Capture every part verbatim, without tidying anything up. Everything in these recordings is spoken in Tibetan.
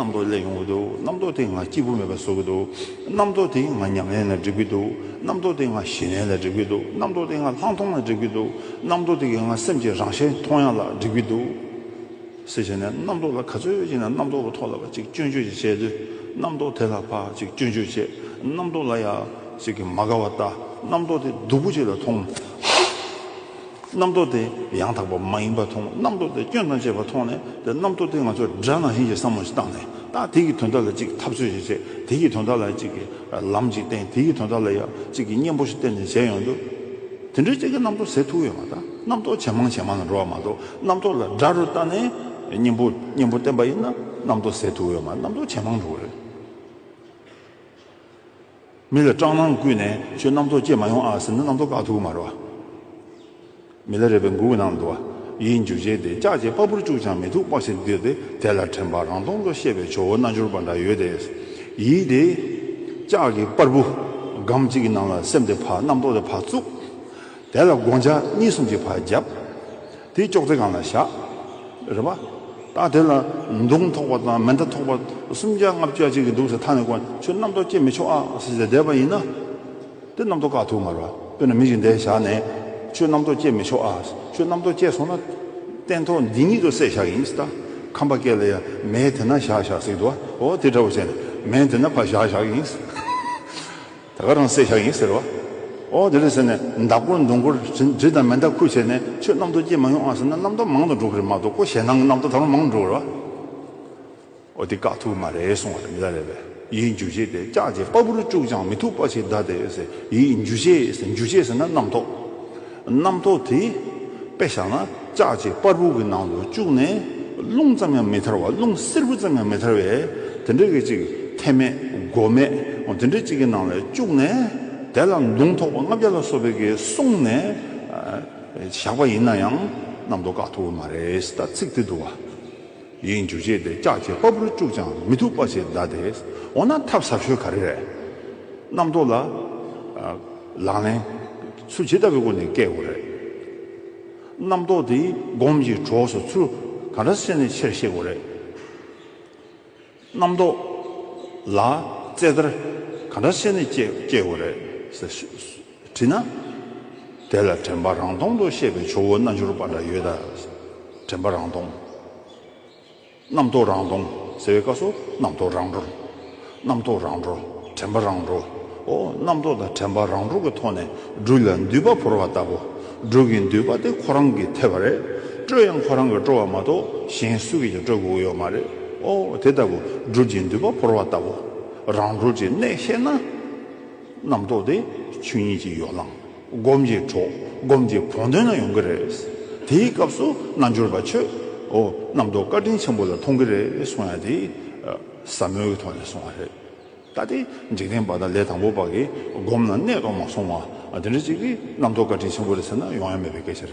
རྣམ་རྟོག་སླེབས་ཡོང་གི་འདུག་རྣམ་རྟོག་དེ་ང་སྐྱིད་པོ་མེད་པ་བཟོ་གི་འདུག་རྣམ་རྟོག་དེ་ང་ཉམས་ལེན་ལ་སྒྲིབ་གི་འདུག་རྣམ་རྟོག་དེ་ང་ཞི་གནས་ལ་སྒྲིབ་གི་འདུག་རྣམ་རྟོག་དེ་ང་ལྷག་མཐོང་ལ་སྒྲིབ་གི་འདུག་རྣམ་རྟོག་དེ་གིས་ང་སེམས་ཀྱི་རང་ཞལ་མཐོང་ཡག་ལ་སྒྲིབ་གི་འདུག་ཟེར་བྱས་ནས། རྣམ་རྟོག་ལ་ག་ཚོད་ཅིག་ནས་རྣམ་རྟོག་གི་ཐོག་ལ་ཕར་ཅིག་སྐྱོན་བརྗོད་ཅིག་བྱས་དུས། རྣམ་རྟོག་དེ་ལ་ཕར་ཅིག་སྐྱོན་བརྗོད་བྱས། རྣམ་རྟོག་ལ་ཡ་ཅིག་གི་མ་དགའ་བ་ལྟ། རྣམ་རྟོག་དེ་སྡུག་པོ་ཅིག་ལ་མཐོང་། རྣམ་རྟོག་དེ་ཡང་དག་པ་མ་ཡིན་པ་མཐོང་། རྣམ་རྟོག་དེ་སྐྱོན་དང་བཅས་པ་མཐོང་ནས། དེ་རྣམ་རྟོག་དེ་ང་ཚོས་དགྲ་ནང་བཞིན་གྱི་བསམ་བློ་ཞིག་བཏང་ནས། ད་དེ་གི་དོན་དག་ལ་ཅིག་འཐབ་རྩོད་ཞིག་བྱས། དེ་གི་དོན་དག་ལ་ཅིག་གི་ལམ་ཅིག་བསྟན། དེ་གི་དོན་དག་ལ་ཡ་ཅིག་གི་གཉེན་པོ་ཞིག་བསྟན་ནས་བྱས་ཡོང་དུས། དེ་འདྲའི་ཅིག་གི་རྣམ་རྟོག་ཟད་ཐུབ་ཡོད་མ་རེད། རྣམ་རྟོག་ཇེ་མང་ཇེ་མང་ལ་འགྲོ་བ་མ་གཏོགས། རྣམ་རྟོག་ལ་དགྲ་རུ་བལྟས་ནས་གཉེན་པོ་གཉེན་པོ་བསྟེན་པ་ཡིན་ན། རྣམ་རྟོག་ཟད་ཐུབ་ཡོད་མ་རེད། རྣམ་རྟོག་ཇེ་མང་འགྲོ་གི་རེད། མི་ལ་སྐྲག་སྣང་བསྐུལ་ནས་ཁྱོད་རྣམ་རྟོག་སྐྱེ་མ་ཡོང་ཨ་ཟེར་ན། རྣམ་རྟོག་བཀག་ཐུབ་ཀྱི་མ་རེད་བ། མི་ལ་རས་པའི་མགུར་གྱི་ནང་དུ་བ། ཡིད་འགྱུ་བྱེད་དེ་ལྕགས་ཀྱི་པར་བུར་བཅུག་ཀྱང་། མི་ཐུབ་པ་ཞིག་འདིར་ཏེ། དེ་ལ་དྲན་པ་རང་སྟོང་དུ་ཤེས་པའི་ཇོ་བོ་རྣལ་འབྱོར་པ་འདྲ་ཡོད་དེ། ཡིད་དེ་ལྕགས་ཀྱི་པར་བུ་སྒམ་གཅིག་གི་ནང་ལ་སེམས་དེ་ཕར། རྣམ་རྟོག་དེ་ཕར་བཙུགས། དེ་ལ་སྒོ་ལྕགས་གཉིས་གསུམ་གྱིས་ཕར་བརྒྱབ། དེ་ཅོག་ཙེ་སྒང་ལ་བཞག་རེད་པ། ད་དེ་ལ་མདུང་ཐོགས་པ་དང་མེ་མདའ་ཐོགས་པ་སུམ་བརྒྱ་ལྔ་བརྒྱ་ཅིག་གིས་འདུག་ཟེར་མཐའ་ནས་ཁོ་ཁྱོད་རྣམ་རྟོག་སྐྱེ་མི་ཆོག་ཨ་ཟེར་ཏེ་བསྡད་པ་ཡིན་ན། དེ་རྣམ་རྟོག་བཀག་ཐུབ་མ་རེད་པ། དཔེར་ན་མི་ཞིག་འདིར་བཞག་ནས། ཁྱོད་རྣམ་རྟོག་སྐྱེ་མི་ཆོག་ཨ། ཁྱོད་རྣམ་རྟོག་སྐྱེས་སོང་ན་སྟན་ཐོག་འདི་ཉིད་དུ་བསད་བཞག་གི་ཡིན་ཟེར། ད་ཁམས་པ་སྐད་ལ་ཡ་མེ་དེ་ན་བཞག་བཞག་ཟེར་གྱི་འདུག་པ། འོ་དེ་འདྲ་པོ་བྱས་ནས་མེ་དེ་ན་ཕར་བཞག་བཞག་གི་ཡིན་ཟེར། ད་ག་རང་བསད་བཞག་ཡིན་ཟེར་བ། ཨོ་དེ་རེད་ཟེར་ནས་མདའ་སྐོར་མདུང་སྐོར་གྲི་དང་མེ་མདའ་ཁུར་བྱས་ནས་ཁྱོད་རྣམ་རྟོག་སྐྱེ་མ་ཡོང་ཨ་ཟེར་ན། རྣམ་རྟོག་མང་དུ་འགྲོ་གི་རེད་མ་གཏོགས། ཁོ་ཞེད་སྣང་གི་རྣམ་རྟོག་ད་རུང་མང་དུ་འགྲོ་གི་རེད་བ། ཨོ་དེ་བཀག་ཐུབ་མ་རེད་གསུངས་པ་རེད། མི་ལ་རས་པས། ཡིད་འགྱུ་བྱེད་དེ་ལྕགས་ཀྱི་པར་བུར་བཅུག་ཀྱང་། མི་ཐུབ་པ་ཞིག་གདའ་སྟེ་ཟེར། ཡིད་འགྱུ་བྱེད་ཟེར། འགྱུ་བྱེད་ཟེར་ན་རྣམ་རྟོག་རྣམ་རྟོག་དེ་དཔེ་བཞག་ན་ལྕགས་ཀྱི་པར་བུ་གི་ནང་དུ་བཅུག་ནས། རླུང་ཙམ་ཡང་མི་ཐར་བ། རླུང་བསེར་བུ་ཙམ་ཡང་མི་ཐར་བའི་དེ་འདྲ་གི་ཅིག་ཐེམ་མེད་སྒོ་མེད་དེ་འདྲ་ཅིག་གི་ནང་ལ་བཅུག་ནས། དེ་ལ་མདུང་ཐོགས་པ་ལྔ་བརྒྱ་ལ་སོགས་པའི་གིས་བསྲུངས་ནས་བཞག་པ་ཡིན་ན་ཡང་རྣམ་རྟོག་བཀག་ཐུབ་ཀྱི་མ་རེད། ད་ཚིག་དེ་འདུག་བ། ཡིད་འགྱུ་བྱེད་དེ་ལྕགས་ཀྱི་པར་བུར་བཅུག་ཀྱང་། མི་ཐུབ་པ་ཞིག་གདའ་སྟེ། འོ་ན་ཐབས་ཟབ་ཤོས་ག་རེ་རེད། རྣམ་རྟོག་ལ་ལག་ལེན་ཚུལ་ཇི་ལྟ་བུའི་སྒོ་ནས་བཀལ་དགོས་རེད། རྣམ་རྟོག་དེ་སྒོམ་གྱི་གྲོགས་སུ་ཚུར་ག་འདྲ་བྱས་ནས་ཆེར་བཤད་དགོས་རེད། རྣམ་རྟོག་ལ་རྩེ་ལྟར་ག་འདྲ་བྱས་ནས་སྐྱེ་སྐྱེ་དགོས་རེད་ཟེར་དྲིས་ན། དེ་ལ་དྲན་པ་རང་སྟོང་དུ་ཤེས་པའི་ཇོ་བོ་རྣལ་འབྱོར་པ་འདྲ་ཡོད་ད། དྲན་པ་རང་སྟོང་། རྣམ་རྟོག་རང་སྟོང་ཟེར་བའི་སྐབས་སུ་རྣམ་རྟོག་རང་གྲོལ། རྣམ་རྟོག་རང་གྲོལ། དྲན་པ་རང་གྲོལ། ཨོ་རྣམ་རྟོག་དང་དྲན་པ་རང་གྲོལ་གྱི་ཐོག་ནས་སྦྲུལ་ལ་མདུད་པ་ཕུལ་བ་ལྟ་བུ། སྦྲུལ་གྱི་མདུད་པ་དེ་ཁོ་རང་གིས་ཐེབས་པ་རེད། དཀྲོལ་ཡང་ཁོ་རང་གིས་དཀྲོལ་བ་མ་གཏོགས་གཞན་སུ་གིས་ཀྱང་དཀྲོལ་དགོས་ཀྱི་ཡོད་མ་རེད། ཨོ་དེ་ལྟ་བུ་སྦྲུལ་གྱི་མདུད་པ་ཕུལ་བ་ལྟ་བུ། རང་གྲོལ་གྱི་གནད་ཤེས་ན། རྣམ་རྟོག་དེ་ཆོས་ཉིད་ཀྱི་ཡོ་ལང་། སྒོམ་གྱི་གྲོགས། སྒོམ་གྱི་བོགས་འདོན་ལ་ཡོང་གི་རེད། དེའི་སྐབས་སུ་རྣལ་འབྱོར་པ་ཁྱོད། ཨོ་རྣམ་རྟོག་བཀའ་དྲིན་ཆེན་པོ་ལ་མཐོང་གི་རེད་གསུང་ཡ་དེ། ཨ་ཟབ་མོའི་ཐོག་ནས་གསུང་བ་རེད། ད་དེ་འཇིག་རྟེན་པ་དང་ལས་དང་པོ་པ་གིས་སྒོམ་ལ་གནད་དུ་མ་སོང་བ། ཨ་དེ་འདྲ་ཅིག་གིས་རྣམ་རྟོག་བཀའ་དྲིན་ཆེན་པོ་རེད་ཟེར་ན་ཡོང་ཡ་མེད་པའི་སྐད་ཆ་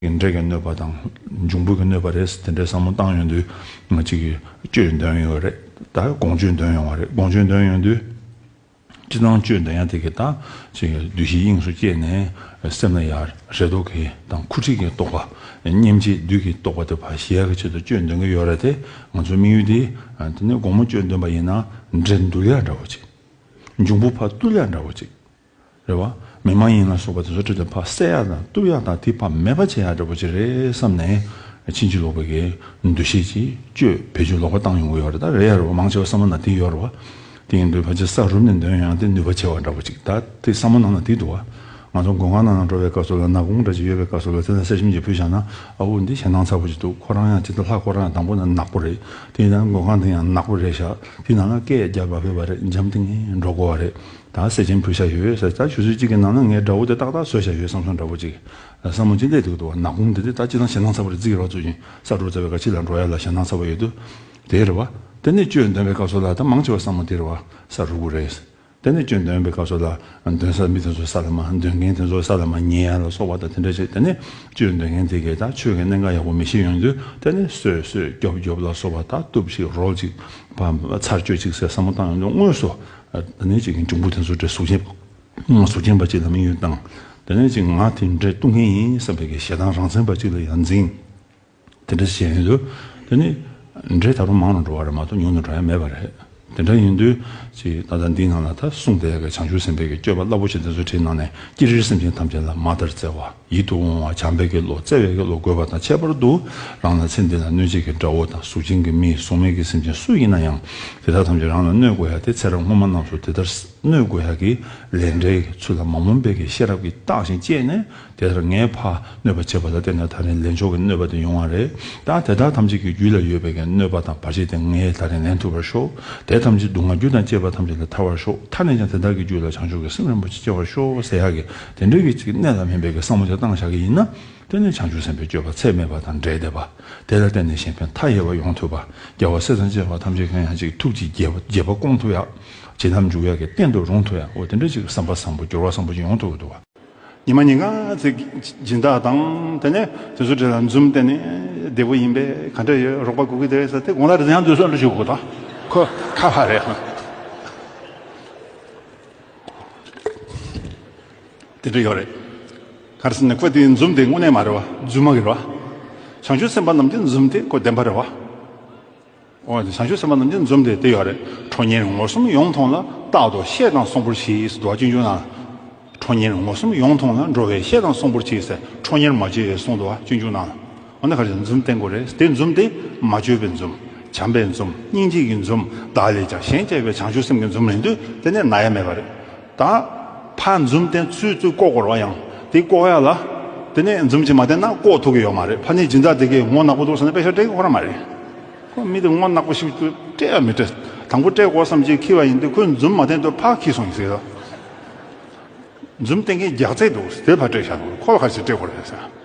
རེད། འབྲས་ཀྱི་གནོད་པ་དང་འབྱུང་པོ་གི་གནོད་པ་རེད་ཟེར་དེ་འདྲའི་བསམ་བློ་བཏང་ཡོང་དུས། ང་གཅིག་གིས་གཅོད་འདོན་ཡོད་རེད། ད་དགོངས་གཅོད་འདོན་ཡོང་བ་རེད། དགོངས་གཅོད་འདོན་ཡོང་དུས། སྤྱིར་བཏང་གཅོད་འདོན་ཡ་དེ་གི་ད་ཅིག་འདུ་ཤེས་དབྱིངས་སུ་བསྐྱེད་ནས། སེམས་ལ་ཡ་རེ་དོགས་ཀྱི་དང་འཁུ་འཕྲིག་གི་རྟོག་པ། སྙེམས་བྱེད་བདུད་ཀྱི་རྟོག་པ་དེ་ཕར་ཞི་ཡ་གི་ཆེད་དུ་གཅོད་འདོན་གི་ཡོད་རེད་དེ། ང་ཚོའི་དམིགས་ཡུལ་དེ། དེ་ནས་དགོང་མོ་གཅོད་འདོན་པ་ཡིན་ན་འདྲེ་འདུལ་ཡ་འདྲ་བོ་ཅིག་འབྱུང་པོ་ཕར་བཏུལ་ཡ་འདྲ་བོ་ཅིག་རེད་བ། མི་མ་ཡིན་ལ་སོགས་པ་དེ་ཚོ་ཁྲིད་དེ་ཕར་བསད་ཡ་དང་བཏུལ་ཡ་དང་དེ་ཕར་མེད་པ་བྱེད་ཡ་འདྲ་པོ་ཅིག་རེད་བསམ་ནས། ཕྱིན་ཅི་ལོག་པའི་གི་འདུ་ཤེས་ཀྱིས་གཅོད་བེད་སྤྱོད་ལོག་པ་བཏང་ཡོང་གི་ཡོད་རེད། ད་རེད་ཡ་རེད་བ། མང་ཆེ་བ་བསམ་བློ་ནང་དེ་ཡོད་རེད་བ། དེ་ཡིན་དུས་ཕལ་ཆེར་ས་རུབ་ནས་འདོན་ཡང་དེ་ནུས་པ་ཆེ་བ་འདྲ་པོ་ཅིག་ད་དེ་བསམ་བློ་ནང་ན་དེ་འདུག་བ། ང་ཚོ་མགོན་ཁང་ནང་ན་འགྲོ་བའི་སྐབས་སུ་ལ་ནག་ཁུང་འདྲ་ཅིག་ཡོད་པའི་སྐབས་སུ་ལ་དེ་ལ་གསེར་སྐྱེམས་ཅིག་ཕུལ་བཞག་ན། ཨ་འུ་འདི་ཞེད་སྣང་ཚ་པོ་ཅིག་འདུག་ཁོ་རང་ཡང་ཅི་ལྟར་ལྷ་ཁོ་རང་ཡང་དང་པོ་ན་ནག་པོ་རེད། དེ་ཡིན་ན་མགོན་ཁང་དེ་ཡང་ནག་པོ་རེད་ཤག་དེ་ནང་ན་སྐད་རྒྱག་པ་ཕེབས་པ་རེད། འཇམ་ཐིང་ངེ་འགྲོ་དགོས་བ་རེད། ད་གསེར་སྐྱེམས་ཕུལ་ཤ་ཡོད་ཟེར། ད་ཆུ་ཚོད་གཅིག་གི་ནང་ན་ངའི་དགྲ་བོ་དེ་ཏག་ཏག་བཟོས་ཤ་ཡོད་བསམ་སོང་འདྲ་པོ་ཅིག་བསམ་བློ་ཅི་འདྲ་འདུག་འདུག་བ། ནག་ཁུང་དེ་དེ་ད་ཅི་ཐང་ཞེད་སྣང་ཚ་པོ་རེད། རྫིག་རོགས་ཚོ་ཡིན་ས་འགྲོ་ཚ་བའི་ག་ཅི་ལ་འགྲོ་ཡ་ལ་ཞེད་སྣང་ཚ་པོ་ཡོད་དུས། དེ་རེད་བ། དེ་ནས་གཅོད་འདོན་པའི་སྐབས་སུ་ལ་ད་མང་ཆེ་བ་བསམ་བློ་དེ་རེད་བ། ས་རུབ་གི་རེད། དེ་ནས་གཅོད་འདོན་པའི་སྐབས་སུ་ལ་འདོན་ས་མི་དེ་ཚོ་ས་ལ་མ་འདོན་མཁན་དེ་ཚོ་ས་ལ་མ་ཉལ་ཡ་ལ་སོགས་པ་དང་དེ་འདྲ་བྱས། དེ་ནས་གཅོད་འདོན་མཁན་དེ་གས་ད་ཆོས་ཀྱི་གནད་འགག་ཡག་པོ་མི་ཤེས་ཡོང་དུས། དེ་ནས་གསོད་གསོད་རྒྱོབ་རྒྱོབ་ལ་སོགས་པ་ད་གཏུབ་ཅིག་རོལ་ཅིག་བ་ཚར་གཅོད་ཅིག་ཟེར་བསམ་བློ་བཏང་ཡོང་དུས། དངོས་སུ་ཨ་ནི་ཅིག་གི་འབྱུང་པོ་དེ་ཚོ་དེ་གཟུགས་ཅན། གཟུགས་ཅན་པ་ཅིག་ལ་དམིགས་ཡུལ་བཏང་། དེ་ནས་ཅིག་ང་དེ་འདྲས་གཏུབ་མཁན་ཡིན་བསམ་པའི་གི་ཞེ་སྡང་རང་མཚན་པ་ཅིག་ལ་ཡང་འཛིན། དེ་འདྲ་བྱས་ཡོང་དུས། དེ་ནི་ འདྲེ་ད་རུང་མང་རུ་འགྲོ་བ་རེད་མ་གཏོགས་ཉུང་དུ་འགྲོ་ཡ་མེད་པ་རེད། དེ་འདྲ་ཡིན་དུས་ཅིག་ད་ལྟ་འདིའི་ནང་ལ་ད་གསུངས་བསྡད་ཡ་གི་བྱང་ཆུབ་སེམས་དཔའི་གི་སྤྱོད་པ་རླབས་པོ་ཆེ་དེ་ཚོ་བྲིས་ནང་ནས། ཀྱེ་རིགས་སེམས་ཅན་ཐམས་ཅད་ལ་མ་ལྟར་བརྩེ་བ། ཡིད་དུ་འོང་བ། བྱམས་པའི་གི་བློ། བརྩེ་བའི་གི་བློ་དགོས་པ་དང་ཁྱད་པར་དུ། རང་ལ་ཚེ་འདི་ལ་གནོད་བྱེད་ཀྱི་དགྲ་བོ་དང་གཟུགས་ཅན་གྱི་མི། གཟུགས་མེད་ཀྱི་སེམས་ཅན་སུ་ཡིན་ན་ཡང་། དེ་དག་ཐམས་ཅད་རང་ལ་གནོད་དགོས་ཡ་དེ་ཚེ་རབས་སྔོན་མ་རྣམས་སུ་དེ་ལྟར་གནོད་དགོས་ཡ་གི་ལས་འབྲས་ཀྱི་ཚུལ་ལ་མ་རྨོངས་པའི་གི་ཤེས་རབ་ཀྱིས་བརྟགས་ཤིང་དཔྱད་ནས། དེ་ལྟར་ངས་ཕར་གནོད་པ་བྱས་པ་ལ་བརྟེན་ནས་ད་རིང་ལན་ཆགས་ཀྱི་གནོད་པ་དེ་ཡོང་བ་རེད། ད་དེ་དག་ཐམས་ཅད་ཀྱི་རྒྱུད་ལ་ཡོད་པའི་གི་གནོད་པ་དང་བར་ཆད་དེ་ངས་ད་རིང་ལེན་ཐུབ་པར་ཤོག་དེ་ཐམས་ཅད་སྡུག་བསྔལ་རྒྱུ་དང་བཅས་པ་ཐམས་ཅད་ལས་ཐར་བར་ཤོག་ཐར་ནས་ཀྱང་དེ་དག་གི་རྒྱུད་ལ་བྱང་ཆུབ་ཀྱི་སེམས་རིན་པོ་ཆེ་སྐྱེ་བར་ཤོག་ཟེར་ཡ་གི་དེ་འདྲའི་གི་ཅིག་གནད་ལ་སྨིན་པའི་གི་བསམ་བློ་ཅིག་བཏང་བཞག་གི་ཡིན་ན། དེ་ནི་བྱང་ཆུབ་སེམས་དཔའི་སྤྱོད་པ་ཚད་མེད་པ་དང་འབྲེལ་བསྡད་པ། དེ་ལ་བརྟེན་ནས་གཞན་ཕན་མཐའ་ཡས་པ་ཡོང་ཐུབ་པ། རྒྱལ་བ་སྲས་དང་བཅས་པ་ཐམས་ཅད་ཀྱང་ཡང་ཅིག་ཐུགས་ཀྱི་དགྱེས་པ་དགྱེས་པ་སྐོང་ཐུབ་ཡ། རྗེས་ལམ་འཇུག་ཡ་གི་རྟེན་དུ་རུང་ཐུབ་ཡ། འོ་དེ་འདྲ་ཅིག་བསམ་པ་བཟང་པོ་འགྱུར་བ་བཟང་པོ་ཅིག་ཡོང་ཐུབ་ཀྱི་འདུག་བ། ཉི་མ་ཉིན་གང་ཚེ་སྦྱིན་བདག་དང་དེ་ནས་དེ་ཚོ་གྲས་ལ་འཛུམ་བསྟན་ནས་བདེ་པོ་ཡིན་པས་ག་འདྲ་ཡོད། རོགས་པ་དགོས་ཀྱི་དེ་རེད་ཟེར་ཏེ་དགོང་དག་རེ་ཡང་འདུག་སོང་ལ་ཞུ་དགོས་དང་། ཁོ་ཁ་ཕར་རེད། དེ་འདྲ་ཡོད་རེད། ག་རེ་ཟེར་ན་ཁོ་དེའི་འཛུམ་དེ་དངོས་གནས་མ་རེད་བ། རྫུན་མ་གི་རེད་བ། བྱང་ཆུབ་སེམས་དཔའ་རྣམས་ཀྱི་འཛུམ་དེ་ཁོ་བདེན་པ་རེད་བ། འོ་བྱང་ཆུབ་སེམས་དཔའ་རྣམས་ཀྱི་འཛུམ་དེ་དེ་ཡོད་རེད། ཁྲོ་གཉེར་ངོ་གསུམ་ཡོངས་ཐོང་ལ། རྟག་ཏུ་བཤེས་དང་གསོང་པོར་གྱིས་ཟེར་འདུག་བ་སྤྱོད་འཇུག་ནང་། ཁྲོ་གཉེར་ངོ་གསུམ་ཡོངས་ཐོང་ལ། འགྲོ་བའི་བཤེས་དང་གསོང་པོར་གྱིས་ཟེར་ཁྲོ་གཉེར་མ་བྱེད་གསུངས་འདུག་བ་སྤྱོད་འཇུག་ནང་། འོ་ན་ག་རེ་འཛུམ་བསྟན་དགོས་རེད། དེ་འཛུམ་དེ་མ་བཅོས་པའི་འཛུམ། བྱམས་པའི་འཛུམ། སྙིང་རྗེ་ཡི་འཛུམ། བདག་ལས་ཀྱང་གཞན་གཅེས་པའི་བྱང་ཆུབ་སེམས་ཀྱི་འཛུམ་ཡིན་དུས་དེ་ནས་ན་ཡ་མེད་པ་རེད། ད་ཕར་འཛུམ་བསྟན་ཚུལ་ཚུལ་ལྐོག་དགོས་རེད་བ། ཡང་དེ་ལྐོག་ཡ་ལ། དེ་ནས་འཛུམ་གྱིས་མ་བསྟན་ན་ལྐོག་ཐུབ་ཀྱི་ཡོད་མ་རེད། ཕ་ནི་སྦྱིན་བདག་དེ་གས་ངོ་ནག་པོ་འདུག་ཟེར་ན་པེ་ཤ་སྤྲད་ཀྱི་ཡོད་ར་མ་རེད། ཁོ་མི་དེ་ངོ་ནག་པོ་ཞིག་ཏུ་སྤྲད་ཡ་མི་སྤྲད། དང་པོ་སྤྲད་དགོས་བསམ་གྱི་འཁྱེར་བ་ཡིན་དུས་ཁོས་འཛུམ་མ་བསྟན་དུས་ཕར་འཁྱེར་སོང་ཡིན་ཟེར་ལ། འཛུམ་བསྟན་མཁན་རྒྱགས་ཚད་འདུག་དེ་ཕར་སྤྲད་བཞག་འདུག་ཁོ་ལ་ག་རེ་ཞིག་སྤྲད་དགོས་རེད་ཟེར།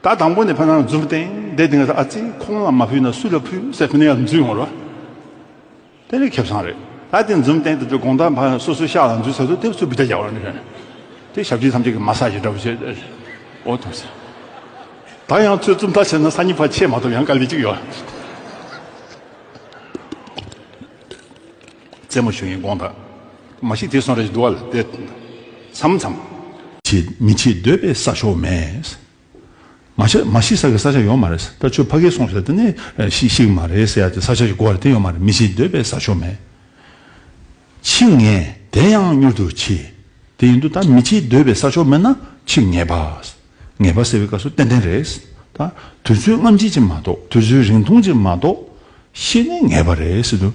ད་དང་པོ་ནས་ཕ་ནང་འཛུམ་བསྟན་བསྡད་དེ་ང་ཚོ་ཨ་ཙི་ཁོང་ལ་མ་ཕུལ་ན་སུ་ལ་ཕུལ་ཟེར་ཕུལ་ན་ཡང་འཛུལ་ཡོང་རོགས། དེ་ནི་ཁེ་བཟང་རེད། ད་དེ་འཛུམ་བསྟན་དུས་དགོང་དག་ཕ་སོ་སོའི་ཤག་ལ་འཛུལ་ཚར་དུས་དེ་ཚོ་བི་ད་རྒྱག་པ་ནི་རེད། དེ་ཞབས་ཕྱི་ཐམས་ཅད་ཀྱི་མ་སག་ཞིག་འདྲ་པོ་བྱས། ཨོ་ཐུག་ཟེར། ད་ཡང་ཚོད་བཙུམ་ཐག་བྱས་ན་སང་ཉིན་ཕར་ཆད་མ་ཐུབ་ཡང་དཀའ་ལས་གཅིག་ཡོད། རྩེད་མོ་ཞུ་ཡིན་དགོངས་དག་མ་གཞི་དེ་སོང་རེ་ཞིག་འདུག་བ་ལ་དེ། མཚམས་མཚམས། ཅི་མི་ཕྱེད་འདོད་པའི་ས་ཕྱོགས་མེད། མ་ཤི་མ་ཤི་ས་གི་ས་ཆ་ཡོད་མ་རེད། ད་ཁྱོད་ཕ་གིར་སོང་ཟེར་དེ་ནས་ཤི་ཤི་གི་མ་རེད་ཟེར་ཡ་དེ་ས་ཆ་ཞིག་དགོས་རེད། དེ་ཡོད་མ་རེད། མི་ཕྱེད་འདོད་པའི་ས་ཕྱོགས་མེད། འཆི་ངེས་དེ་ཡང་མྱུར་དུ་འཆི། དེ་ཡིན་དུས་ད་མི་ཕྱེད་འདོད་པའི་ས་ཕྱོགས་མེད་ན་འཆི་ངེས་པ། ངེས་པ་ཟེར་བའི་སྐབས་སུ་ཏན་ཏན་རེད། ད་དུས་ཚོད་སྔ་ཕྱི་ཅིག་མ་གཏོགས་དུས་ཚོད་རིང་ཐུང་ཅིག་མ་གཏོགས་ཤི་ནི་ངེས་པ་རེད་ཟེར་དུས།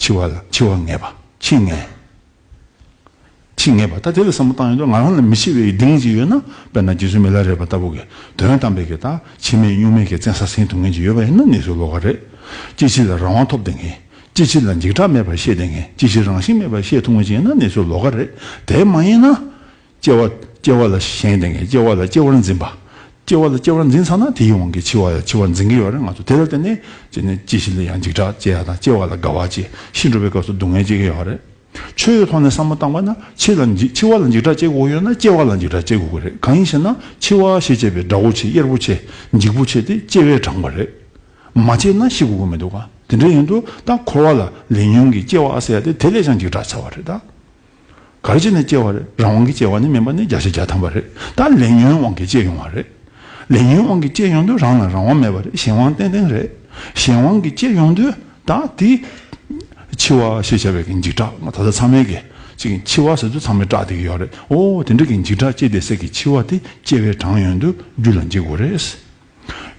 འཆི་བ་ལ་འཆི་བ་ངེས་པ་འཆི་ངེས། འཆི་ངེས་པ་ད་དེ་ལ་བསམ་བློ་བཏང་ཡོང་དུས་ང་རང་ལ་མི་འཆི་བའི་གདེང་ཅིག་ཡོད་ན། དཔེར་ན་རྗེ་བཙུན་མི་ལ་རས་པ་ལྟ་བུ་གིས་དོན་དམ་པའི་གི་ད་འཆི་མེད་གཉུག་མའི་གི་བཙན་ས་ཟིན་ཐུབ་མཁན་ཅིག་ཡོད་པ་ཡིན་ན་གནས་ཚུལ་ལོགས་ཀ་རེད། སྐྱེ་འཆི་ལ་རང་དབང་ཐོབ་བསྡད་མཁན། སྐྱེ་འཆི་ལ་འཇིགས་སྐྲག་མེད་པར་ཤེས་བསྡད་མཁན། སྐྱེ་འཆི་རང་བཞིན་མེད་པར་ཤེས་ཐུབ་མཁན་ཅིག་ཡིན་ན་གནས་ཚུལ་ལོགས་ཀ་རེད། དེ་མ་ཡིན་ན། སྐྱེ་བ་སྐྱེ་བ་ལ་ཞེན་བསྡད་མཁན། སྐྱེ་བ་ལ་སྐྱེ་བར་འཛིན་པ། སྐྱེ་བ་ལ་སྐྱེ་བར་འཛིན་ཚར་ན་དེའི་དབང་གིས་འཆི་བ་ལ་འཆི་བར་འཛིན་གྱི་ཡོད་རེད། ང་ཚོ་དེ་ལ་བརྟེན་ནས་སྐྱེ་ནས་སྐྱེ་འཆི་ལ་ཡང་འཇིགས་སྐྲག་སྐྱེ་ཡ་དང་། སྐྱེ་བ་ལ་དགའ་བ་སྐྱེ། ཤི་འགྲོ་བའི་སྐབས་སུ་སྡུག་བསྔལ་སྐྱེ་གི་ཡོད་རེད། ཆོས་ཀྱི་ཐོག་ནས་བསམ་བློ་བཏང་བ་ན་འཆི་ལ་འཇིགས་འཆི་བ་ལ་འཇིགས་སྐྲག་སྐྱེ་དགོས་ཡོད་ན་སྐྱེ་བ་ལ་འཇིགས་སྐྲག་སྐྱེ་དགོས་ཀྱི་རེད། གང་ཡིན་ཞེ་ན་འཆི་བ་ཞེས་བྱ་བའི་དགྲ་བོ་ཆེ་གཡེར་པོ་ཆེ་འཇིགས་པོ་ཆེ་དེ་སྐྱེ་བས་དྲངས་པ་རེད། མ་སྐྱེས་ན་ཤི་དགོས་ཀྱི་མི་འདུག་ག་དེ་འདྲ་ཡིན་དུས་ད་འཁོར་བ་ལ་ལས་ཉོན་གྱི་སྐྱེ་བ་ཟེར་ཡ་དེ་དེ་ལས་ཀྱང་འཇིགས་སྐྲག་ཆེ་བ་རེད་ད། ག་རེ་བྱས་ནས་སྐྱེ་བ་རེད། རང་དབང་གིས་སྐྱེ་བ་ནི་མིན་པ་ནི་བརྒྱ་ཆ་བརྒྱ་ཐམ་པ་རེད། ད་ལས་ཉོན་དབང་གིས་སྐྱེ་ཡོང་བ་རེད། ལས་ཉོན་དབང་གིས་སྐྱེ་ཡོང་དུས་རང་ལ་རང་དབང་མེད་པ་རེད། གཞན་དབང་ཏན་ཏན་རེད། གཞན་དབང་གིས་སྐྱེ་ཡོང་དུས་ད་དེ་འཆི་བ་ཞེས་བྱ་བའི་གི་འཇིགས་སྐྲག་ང་ད་ལྟ་ཚང་མས་གི་ཅིག་འཆི་བ་ཟེར་དུས་ཚང་མས་སྐྲག་བསྡད་ཀྱི་ཡོད་རེད། ཨོ་དེ་འདྲ་གི་འཇིགས་སྐྲག་སྐྱེ་བསྡད་སའི་གི་འཆི་བ་དེ་སྐྱེ་བས་དྲངས་ཡོང་དུས་རྒྱུ་ལ་འཇིགས་དགོས་རེད།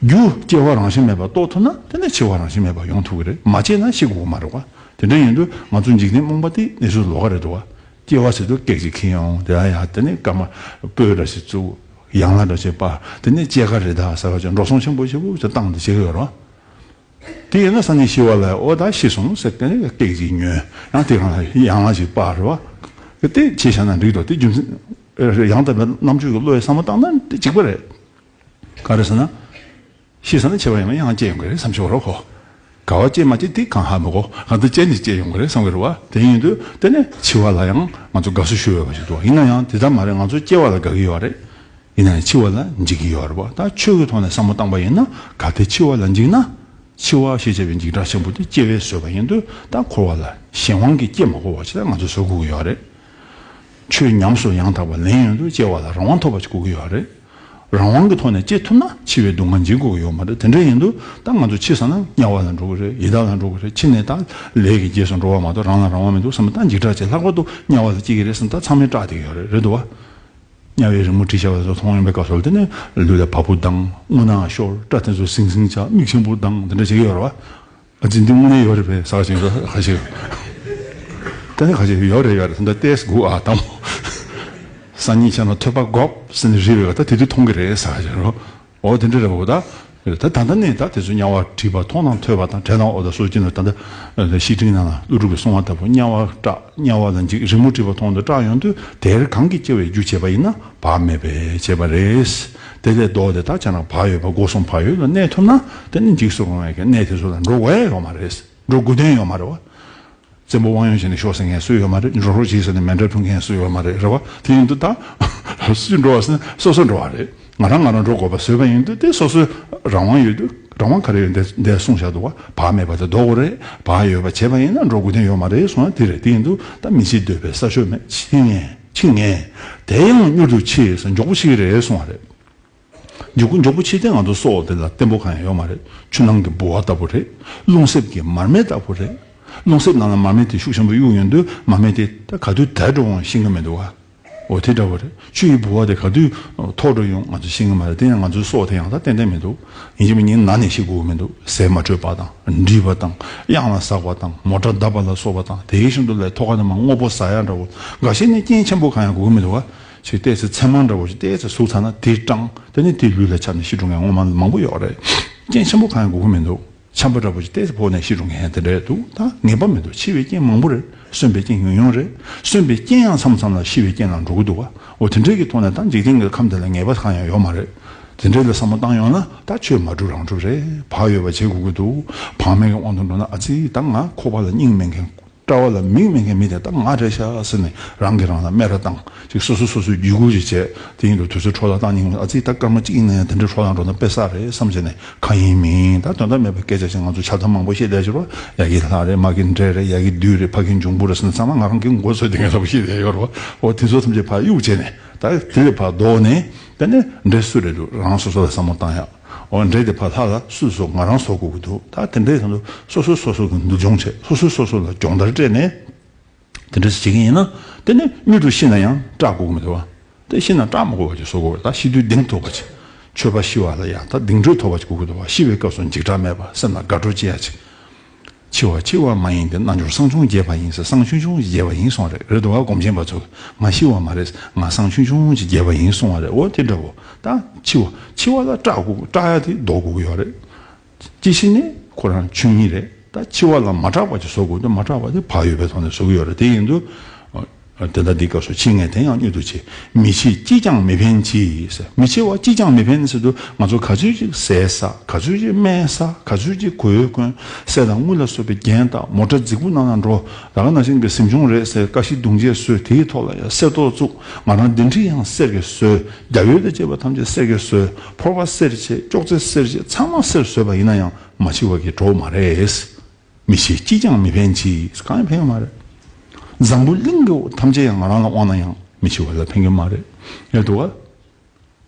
རྒྱུ་སྐྱེ་བ་རང་བཞིན་མེད་པ་རྟོགས་ཐུབ་ན་དེ་ནས་འཆི་བ་རང་བཞིན་མེད་པ་ཡོང་ཐུབ་ཀྱི་རེད། མ་སྐྱེས་ན་ཤི་དགོས་ཀྱི་མ་རེད་བ། དེ་འདྲ་ཡིན་དུས་ང་ཚོ་འཇིག་རྟེན་རྨོངས་པ་དེ་གནས་ཚུལ་ལོགས་ཀ་རེད་འདུག་བ། སྐྱེ་བ་ཟེར་དུས་ཀེག་ཅིག་ཁྱེར་ཡོང་། དེ་ལ་ཡང་དེ་ནས་སྐར་མ་སྤོས་འདྲ་ཞིག་བཙུགས། ཡང་ལ་འདྲ་ཞིག་སྤར། དེ་ནས་སྐྱེས་སྐར་རེད་ད་ཟེར་བ་ཅིག་འགྲོ་སོང་ཆེན་པོ་ཞེ་པོ་ཅིག་བཏང་དེ་བྱེད་ཀྱི་ཡོད་རེད་བ། དེ་ཡིན་ན་སང་ཉིན་ཤི་བ་ལ་ཨོ་ད་ཤི་སོང་ཟེར་དེ་ནས་ཀེག་ཅིག་ཉོས། ཡང་དེ་གང་ལ་ཡང་ལ་ཞིག་སྤར་རེད་བ། དེ་བྱས་བཞག་ན་འགྲིག་འགྲོ། དེ་རྒྱུ་མཚན་ཡང་དག་པའི་རྣམ་དཔྱོད་ཀྱི་བློ་ཡིས་བསམ་བློ་བཏང་ན་དེ་གཅིག་པ་རེད། ག་རེ་ཟེར་ན། ཤི་ས་ནས་འཆི་བ་ཡིན་ན་ཡང་སྐྱེ་ཡོང་གི་རེད་བསམ་ཤོག་རོགས་གོ། ག་བ་སྐྱེ་མ་སྐྱེ་དེ་གང་ཧ་མི་གོ། གང་ལྟར་སྐྱེ་ནས་སྐྱེ་ཡོང་གི་རེད་བསམ་གི་རེད་བ། དེ་ཡིན་དུས་དེ་ནས་འཆི་བ་ལ་ཡང་ང་ཚོ་དགའ་བསུ་ཞུ་འོས་པ་ཞིག་འདུག་ཡིན་ན་ཡང་དེ་ལྟར་མ་རེད། ང་ཚོ་སྐྱེ་བ་ལ་དགའ་གི་ཡོད་རེད། ཡིན་ན་ཡང་འཆི་བ་ལ་འཇིགས་ཀྱི་ཡོད་རེད་བ། ད་ཆོས་ཀྱི་ཐོག་ནས་བསམ་བློ་བཏང་པ་ཡིན་ན་གལ་ཏེ་འཆི་བ་ལ་འཇིགས་ན། འཆི་བ་ཞེས་བྱ་བའི་འཇིགས་སྐྲག་ཆེན་པོ་དེ་སྐྱེ་བས་བཟོས་པ་ཡིན་དུས་ད་འཁོར་བ་ལ་གཞན་དབང་གིས་སྐྱེ་མ་དགོས་པ་ཞིག་ལ་ང་ཚོ་བཟོ་དགོས་ཀྱི་ཡོད་རེད། ཆོས་ཉམས་སུ་ཡང་དག་པ་ལེན་ཡོང་དུས་སྐྱེ་བ་ལ་རང་དབང་ཐོབ་པ་ཞིག་དགོས་ཀྱི་ཡོད་རེད། རང་དབང་གི་ཐོག་ནས་སྐྱེ་ཐུབ་ན་འཆི་བའི་སྡུག་བསྔལ་འཇིགས་དགོས་ཀྱི་ཡོད་མ་རེད། དེ་འདྲ་ཡིན་དུས་ད་ང་ཚོ་འཆི་ས་ན་དམྱལ་བ་ལ་འགྲོ་གི་རེད། ཡི་དྭགས་ལ་འགྲོ་གི་རེད། འཆི་ནས་ད་ལས་ཀྱི་རྗེས་སུ་འགྲོ་བ་མ་གཏོགས་རང་ལ་རང་དབང་མི་འདུག་བསམ་ན་ད་འཇིགས་སྐྲག་བྱེད། ལྷག་པར་དུ་དམྱལ་བ་ལ་སྐྱེ་གི་རེད་བསམ་ད་ཚང་མས་སྐྲག་བསྡད་ཀྱི་ཡོད་རེད། རེད་འདུག་བ། དམྱལ་བའི་རི་མོ་བྲིས་བཞག་པ་ཚོ་མཐོང་ཡོང་པའི་སྐབས་སུ་དེ་ནས་ལུས་ལ་བ་སྤུ་ལྡང་། རྔུལ་ནག་ཤོར། སྐྲ་དེ་ཚོ་ཟིང་ཟིང་ཆགས། མིག་ཆེན་པོ་ལྡང་། དེ་འདྲ་བྱེད་ཀྱི་ཡོད་རེད་བ། ཨ་ཙི་འདི་དངོས་གནས་ཡོད་རེད་པས་ཟེར་བཞིན་ཁ་ཤས། ད་ནི་ཁ་ཤས་ཡོད་རེད་ཡོད་རེད་ད་ལྟ་ཏེས་སྒུག་ཨ་དང་། སང་ཉིན་བྱས་ན་ཐོས་པ་དགོས་ཟེར་ནས་རིལ་བའི་ད་དེ་དུས་མཐོང་གི་རེད་ཟེར་བཞིན་རོ། འོ་དེ་འདྲ་རེད་པ། འོ་ད་ད་ད་ལྟ་ནས་ད་དེ་ཚོ་དམྱལ་བ་བྲིས་པ་མཐོང་དང་ཐོས་པ་དང་བྲལ་དང་། འོ་ད་སོ་སྐྱེ་ནི་ད་ལྟ་བཤེས་སྤྲིང་ནང་ལ་ཀླུ་སྒྲུབ་ཀྱིས་གསུངས་པ་ལྟ་བུ་དམྱལ་བ་སྐྲག་དམྱལ་བ་ལ་འཇིགས། རི་མོ་བྲིས་པ་མཐོང་དུས་སྐྲག་ཡོང་དུས་དེར་གང་གིས་སྐྱེ་བའི་རྒྱུ་བྱས་པ་ཡིན་ན། བག་མེད་པས་བྱས་པ་རེད། དེ་ལས་ལྡོག་སྟེ་ད་ཁྱེད་རང་བག་ཡོད་པ་སྒོ་གསུམ་བག་ཡོད་ལ་གནས་ཐུབ་ན་དེ་ནི་འཇིགས་སུ་རུང་བའི་གནས་དེ་ཚོ་ལ་འགྲོ་དགོས་ཡ་ཡོད་མ་རེད། འགྲོ་དགོས་དོན་ཡོད་མ་རེད་བ། བཙན་པོ་དབང་ཡོད་བྱས་ནས་ཤོག་ཟེར་མཁན་སུ་ཡོད་མ་རེད། འགྲོ་རོགས་བྱེད་ཟེར་ནས་མེ་མདའ་ཕུལ་མཁན་སུ་ཡོད་མ་རེད། རེད་བ། དེ་ཡིན་དུས་ད་སུས་འགྲོ་བ་ཟེར་ན་སོ་སོ་འགྲོ་བ་རེད། ང་རང་ང་རང་འགྲོ་དགོས་པ་བཟོས་པ་ཡིན་དུས་དེ་སོ་སོའི་རང་དབང་ཡོད་དུས། རང་དབང་ག་རེ་ཡོད་འདི་འདས་གསུངས་བཞག་འདུག་བ། བག་མེད་པ་དེ་ལྡོག་དགོས་རེད། བག་ཡོད་པ་བྱས་པ་ཡིན་ན་འགྲོ་དགོས་དོན་ཡོད་མ་རེད་གསུངས་ན་དེ་རེད། དེ་ཡིན་དུས་ད་མི་འཆི་འདོད་པའི་ས་ཕྱོགས་མེད། འཆི་ངེས་འཆི་ངེས། དེ་ཡང་མྱུར་དུ་འཆི་ཟེར་མགྱོགས་པོ་འཆི་གི་རེད་གསུངས་པ་རེད། མགྱོགས་པོ་མགྱོགས་པོ་འཆི་དེ་ང་ཚོ་སྲོག་དེ་ལ་བརྟན་པོ་གང་ཡང་ཡོད་མ་རེད། ཆུ་ནང་གི་ལྦུ་བ་ལྟ་བུ་རེད། རླུང་གསེབ་ཀྱི་མར་མེ་ལྟ་བུ་རེད། རླུང་གསེབ་ནང་ལ་མར་མེ་དེ་ཤུགས་ཆེན་པོ་གཡུག་ཡོང་དུས་མར་མེ་དེ་ད་ག་དུས་དལ་འགྲོ་འོང་ཤེས་ཀྱི་མི་འདུག་བ། འོ་དེ་འདྲ་བ་རེད། ཆུ་ཡི་ལྦུ་བ་དེ་ག་དུས་མཐོ་འགྲོ་ཡོང་ང་ཚོ་ཤེས་ཀྱི་མ་རེད། དེ་ཡང་ང་ཚོའི་སྲོག་དེ་ཡང་ད་ཏན་ཏན་མི་འདུག་ཡིན་གཅིག་མིན་གཉིས་ན་ནས་ཤི་དགོས་ཀྱི་མི་འདུག་ཟས་མ་འཕྲོད་པ་དང་། འདྲིས་པ་དང་། གཡང་ལ་ཟགས་པ་དང་། མོ་ཊ་བརྡབས་པ་ལ་སོགས་པ་དང་། དེའི་ཤིན་ཏུ་ལས་ཐོག་ཁ་ནས་མར་དངོས་པོ་ཟ་ཡ་འདྲ་བོ། འགའ་ཤས་ནི་རྐྱེན་ཆེན་པོ་གང་ཡང་དགོས་ཀྱི་མི་འདུག་བ། ཅིག་ཏོག་ཙམ་ཚེར་མ་འདྲ་བོ་ཞིག་ཏོག་ཙམ་ཟུག་ཚར་ན་དེ་སྐྲངས། དེ་ནི་དེའི་ལུས་ལ་ཁྱབ་ནས་ཤི་འགྲོ་མཁན་ངོ་མ་མང་པོ་ཡོད་རེད། རྐྱེན་ཆེན་པོ་གང་ཡང་དགོས་ཀྱི་མི་འདུག་ཆམ་པ་འདྲ་བོ་ཞིག་ཏོག་ཙམ་ཕོག་ནས་ཤི་འགྲོ་མཁན་དེ་འདྲ་འདུག་ད་ངེས་པ་མི་འདུག་འཆི་བའི་རྐྱེན་མང་པོ་རེད། གསོན་པའི་རྐྱེན་ཡང་ཡང་རེད། གསོན་པའི་རྐྱེན་ཡང་མཚམས་མཚམས་ལ་ཤི་བའི་རྐྱེན་ལ་འགྲོ་གི་འདུག་བ། འོ་དེ་འདྲའི་གི་ཐོག་ནས་ད་འཇིག་རྟེན་གྱི་ཁམས་འདི་ལ་ངེས་པ་གང་ཡང་ཡོད་མ་རེད། དེ་འདྲའི་ལ་བསམ་བློ་བཏང་ཡོང་ན་ད་ཆོས་མ་སྒྲུབ་རང་སྒྲུབ་རེད། བག་ཡོད་པ་བྱེད་དགོས་ཀྱི་འདུག་བག་མེད་ཀྱི་དབང་དུ་འགྲོ་ན་ཨ་ཙི་ད་ང་ཁོག་པ་ལ་སྙིང་མེད་མཁན། དཔྲལ་བ་ལ་མིག་མེད་མཁན་མི་དེ་ད་ང་རེད་ཤག་ཟེར་ནས་རང་གིས་རང་ལ་སྨད་ར་བཏང་། ཅིག་སོ་སོ་སོ་སོའི་བརྒྱུད་སྐུལ་ཅིག་བྱས། དེ་ཡིན་དུས་དུས་ཚོད་འཕྲོ་བརླག་བཏང་སྙིང་། ཨ་ཙི་ད་སྐར་མ་གཅིག་ཡིན་ན་ཡང་དེ་འདྲའི་འཕྲོ་བརླག་འགྲོ་ན་དཔེ་བསགས་རེད་བསམ་བྱས་ནས། གང་ཡིན་མིན་ད་དོན་དག་མེད་པའི་སྐད་ཆ་ཞིག་ང་ཚོ་ཆགས་སྡང་མང་པོ་བཤད་བསྡད་ཀྱི་རེད་བ། ཡ་གི་ལྷ་རེད། མ་གི་འདྲེ་རེད། ཡ་གི་བདུད་རེད། ཕ་གི་འབྱུང་པོ་རེད་ཟེར་ན་ཚང་མ་ང་རང་གི་མགོ་ཚོས་དེ་འདྲ་བོ་བཤད་བསྡད་ཡོད་རེད་བ། འོ་དེ་ཚོ་ཐམས་ཅད་ཕར་གཡུག་བྱས་ནས་ད་དེ་ལས་ཕར་ལྡོག་ནས་དེ་ནས་འདྲེ་སུ་རེད་འདུག་རང་སོ་སོ་ལ་བསམ་བློ་བཏང་ཡག་འོ་འདྲེ་དེ་ཕར་ལྷ་ལ་སུས་བཟོ། ང་རང་བཟོ་དགོས་ཀྱི་འདུག་ད་དེ་འདྲའི་དོན་དུ་སོ་སོས་སོ་སོ་གི་འདུལ་སྦྱོང་བྱས། སོ་སོས་སོ་སོ་ལ་སྦྱོང་བརྡར་སྤྲད་ནས་དེ་འདྲ་ཞིག་བྱེད་ཀྱི་ཡིན་ན། དེ་ནི་མྱུར་དུ་ཤི་ན་ཡང་སྐྲག་དགོས་ཀྱི་མི་འདུག་བ། དེ་ཤི་ན་སྐྲག་མ་དགོས་པ་ཅིག་བཟོ་དགོས་པ་རེད། ད་ཤི་དུས་གདེང་ཐོབ་པ་ཅིག་མཆོད་པ་ཤི་བ་ལ་ཡང་ད་གདེང་དྲོད་ཐོབ་པ་ཅིག་དགོས་ཀྱི་འདུག་བ། ཤི་བའི་སྐབས་སུ་འཇིགས་སྐྲག་མེད་པ། སེམས་ལ་དགའ་སྤྲོ་སྐྱེ་ཡ་ཅིག་འཆི་བ་འཆི་བ་མ་ཡིན་ཏེ། རྣལ་འབྱོར་སང་ཆུང་རྒྱས་པ་ཡིན་ཟེར། སང་ཆུང་ཆུང་ཞིག་རྒྱས་པ་ཡིན་གསུངས་པ་རེད། རེད་འདུག་བ། སྒོམ་ཆེན་པ་ཚོས་ང་ཤི་བ་མ་རེད། ང་སང་ཆུང་ཆུང་ཞིག་རྒྱས་པ་ཡིན་གསུངས་པ་རེད། འོ་དེ་འདྲ་བོ། ད་འཆི་བ་འཆི་བ་ལ་སྐྲག་དགོས། སྐྲག་ཡ་དེ་ལྡོག་དགོས་ཀྱི་ཡོད་རེད། སྐྱེ་ཤི་ནི་ཁོ་རང་ཆོས་ཉིད་རེད། ད་འཆི་བ་ལ་མ་སྐྲག་པ་ཅིག་བཟོ་དགོས་འདུག་མ་སྐྲག་པ་དེ་བག་ཡོད་པའི་ཐོག་ནས་བཟོ་གི་ཡོད་རེད། དེ་ཡིན་དུས། དེ་ལྟ་འདི་སྐབས་སུ་འཆི་ངེས་དེ་ཡང་མྱུར་དུ་འཆི། མི་འཆི་ཅིས་ཀྱང་མི་ཕན་གྱི་ཟེར། མི་འཆི་བ་ཅིས་ཀྱང་མི་ཕན་ཟེར་དུས་ང་ཚོ་ག་ཚོད་ཅིག་ཟས་ཟ། ག་ཚོད་ཅིག་སྨན་ཟ། ག་ཚོད་ཅིག་གོས་གོན། གསེར་དང་དངུལ་ལ་སོགས་པའི་རྒྱན་བཏགས། མོ་ཊ་རྫིག་པོ་ནང་ལ་འགྲོ། ད་ག་ནང་བཞིན་གྱི་གཟིམ་ཆུང་རེད་ཟེར། ཀ་ཤི་བརྡུང་བྱས་བཟོས། དེའི་ཐོག་ལ་ཡང་གསེར་ཏོག་བཙུགས། ང་རང་གདན་ཁྲི་ཡང་གསེར་གྱིས་བཟོས། རྒྱབ་ཡོལ་དང་བཅས་པ་ཐམས་ཅད་གསེར་གྱིས་བཟོས། ཕོར་པ་གསེར་བྱས། ཅོག་ཙེ་གསེར་བྱས། ཚང་མ་གསེར་བཟོས་པ་ཡིན་ན་ཡང་མ་འཆི་བ་གི་གྲོགས་མ་རེད། མི་འཆི་ཅིས་ཀྱང་མི་ཕན་གྱི། གང་ཡང་ཕན་ཡོད་མ་རེད། འཛམ་བུ་གླིང་གི་ཐམས་ཅད་ཡང་ང་རང་ལ་དབང་ན་ཡང་མི་འཆི་བ་ལ་ཕན་གྱི་མ་རེད། ཡ་འདུག་བ།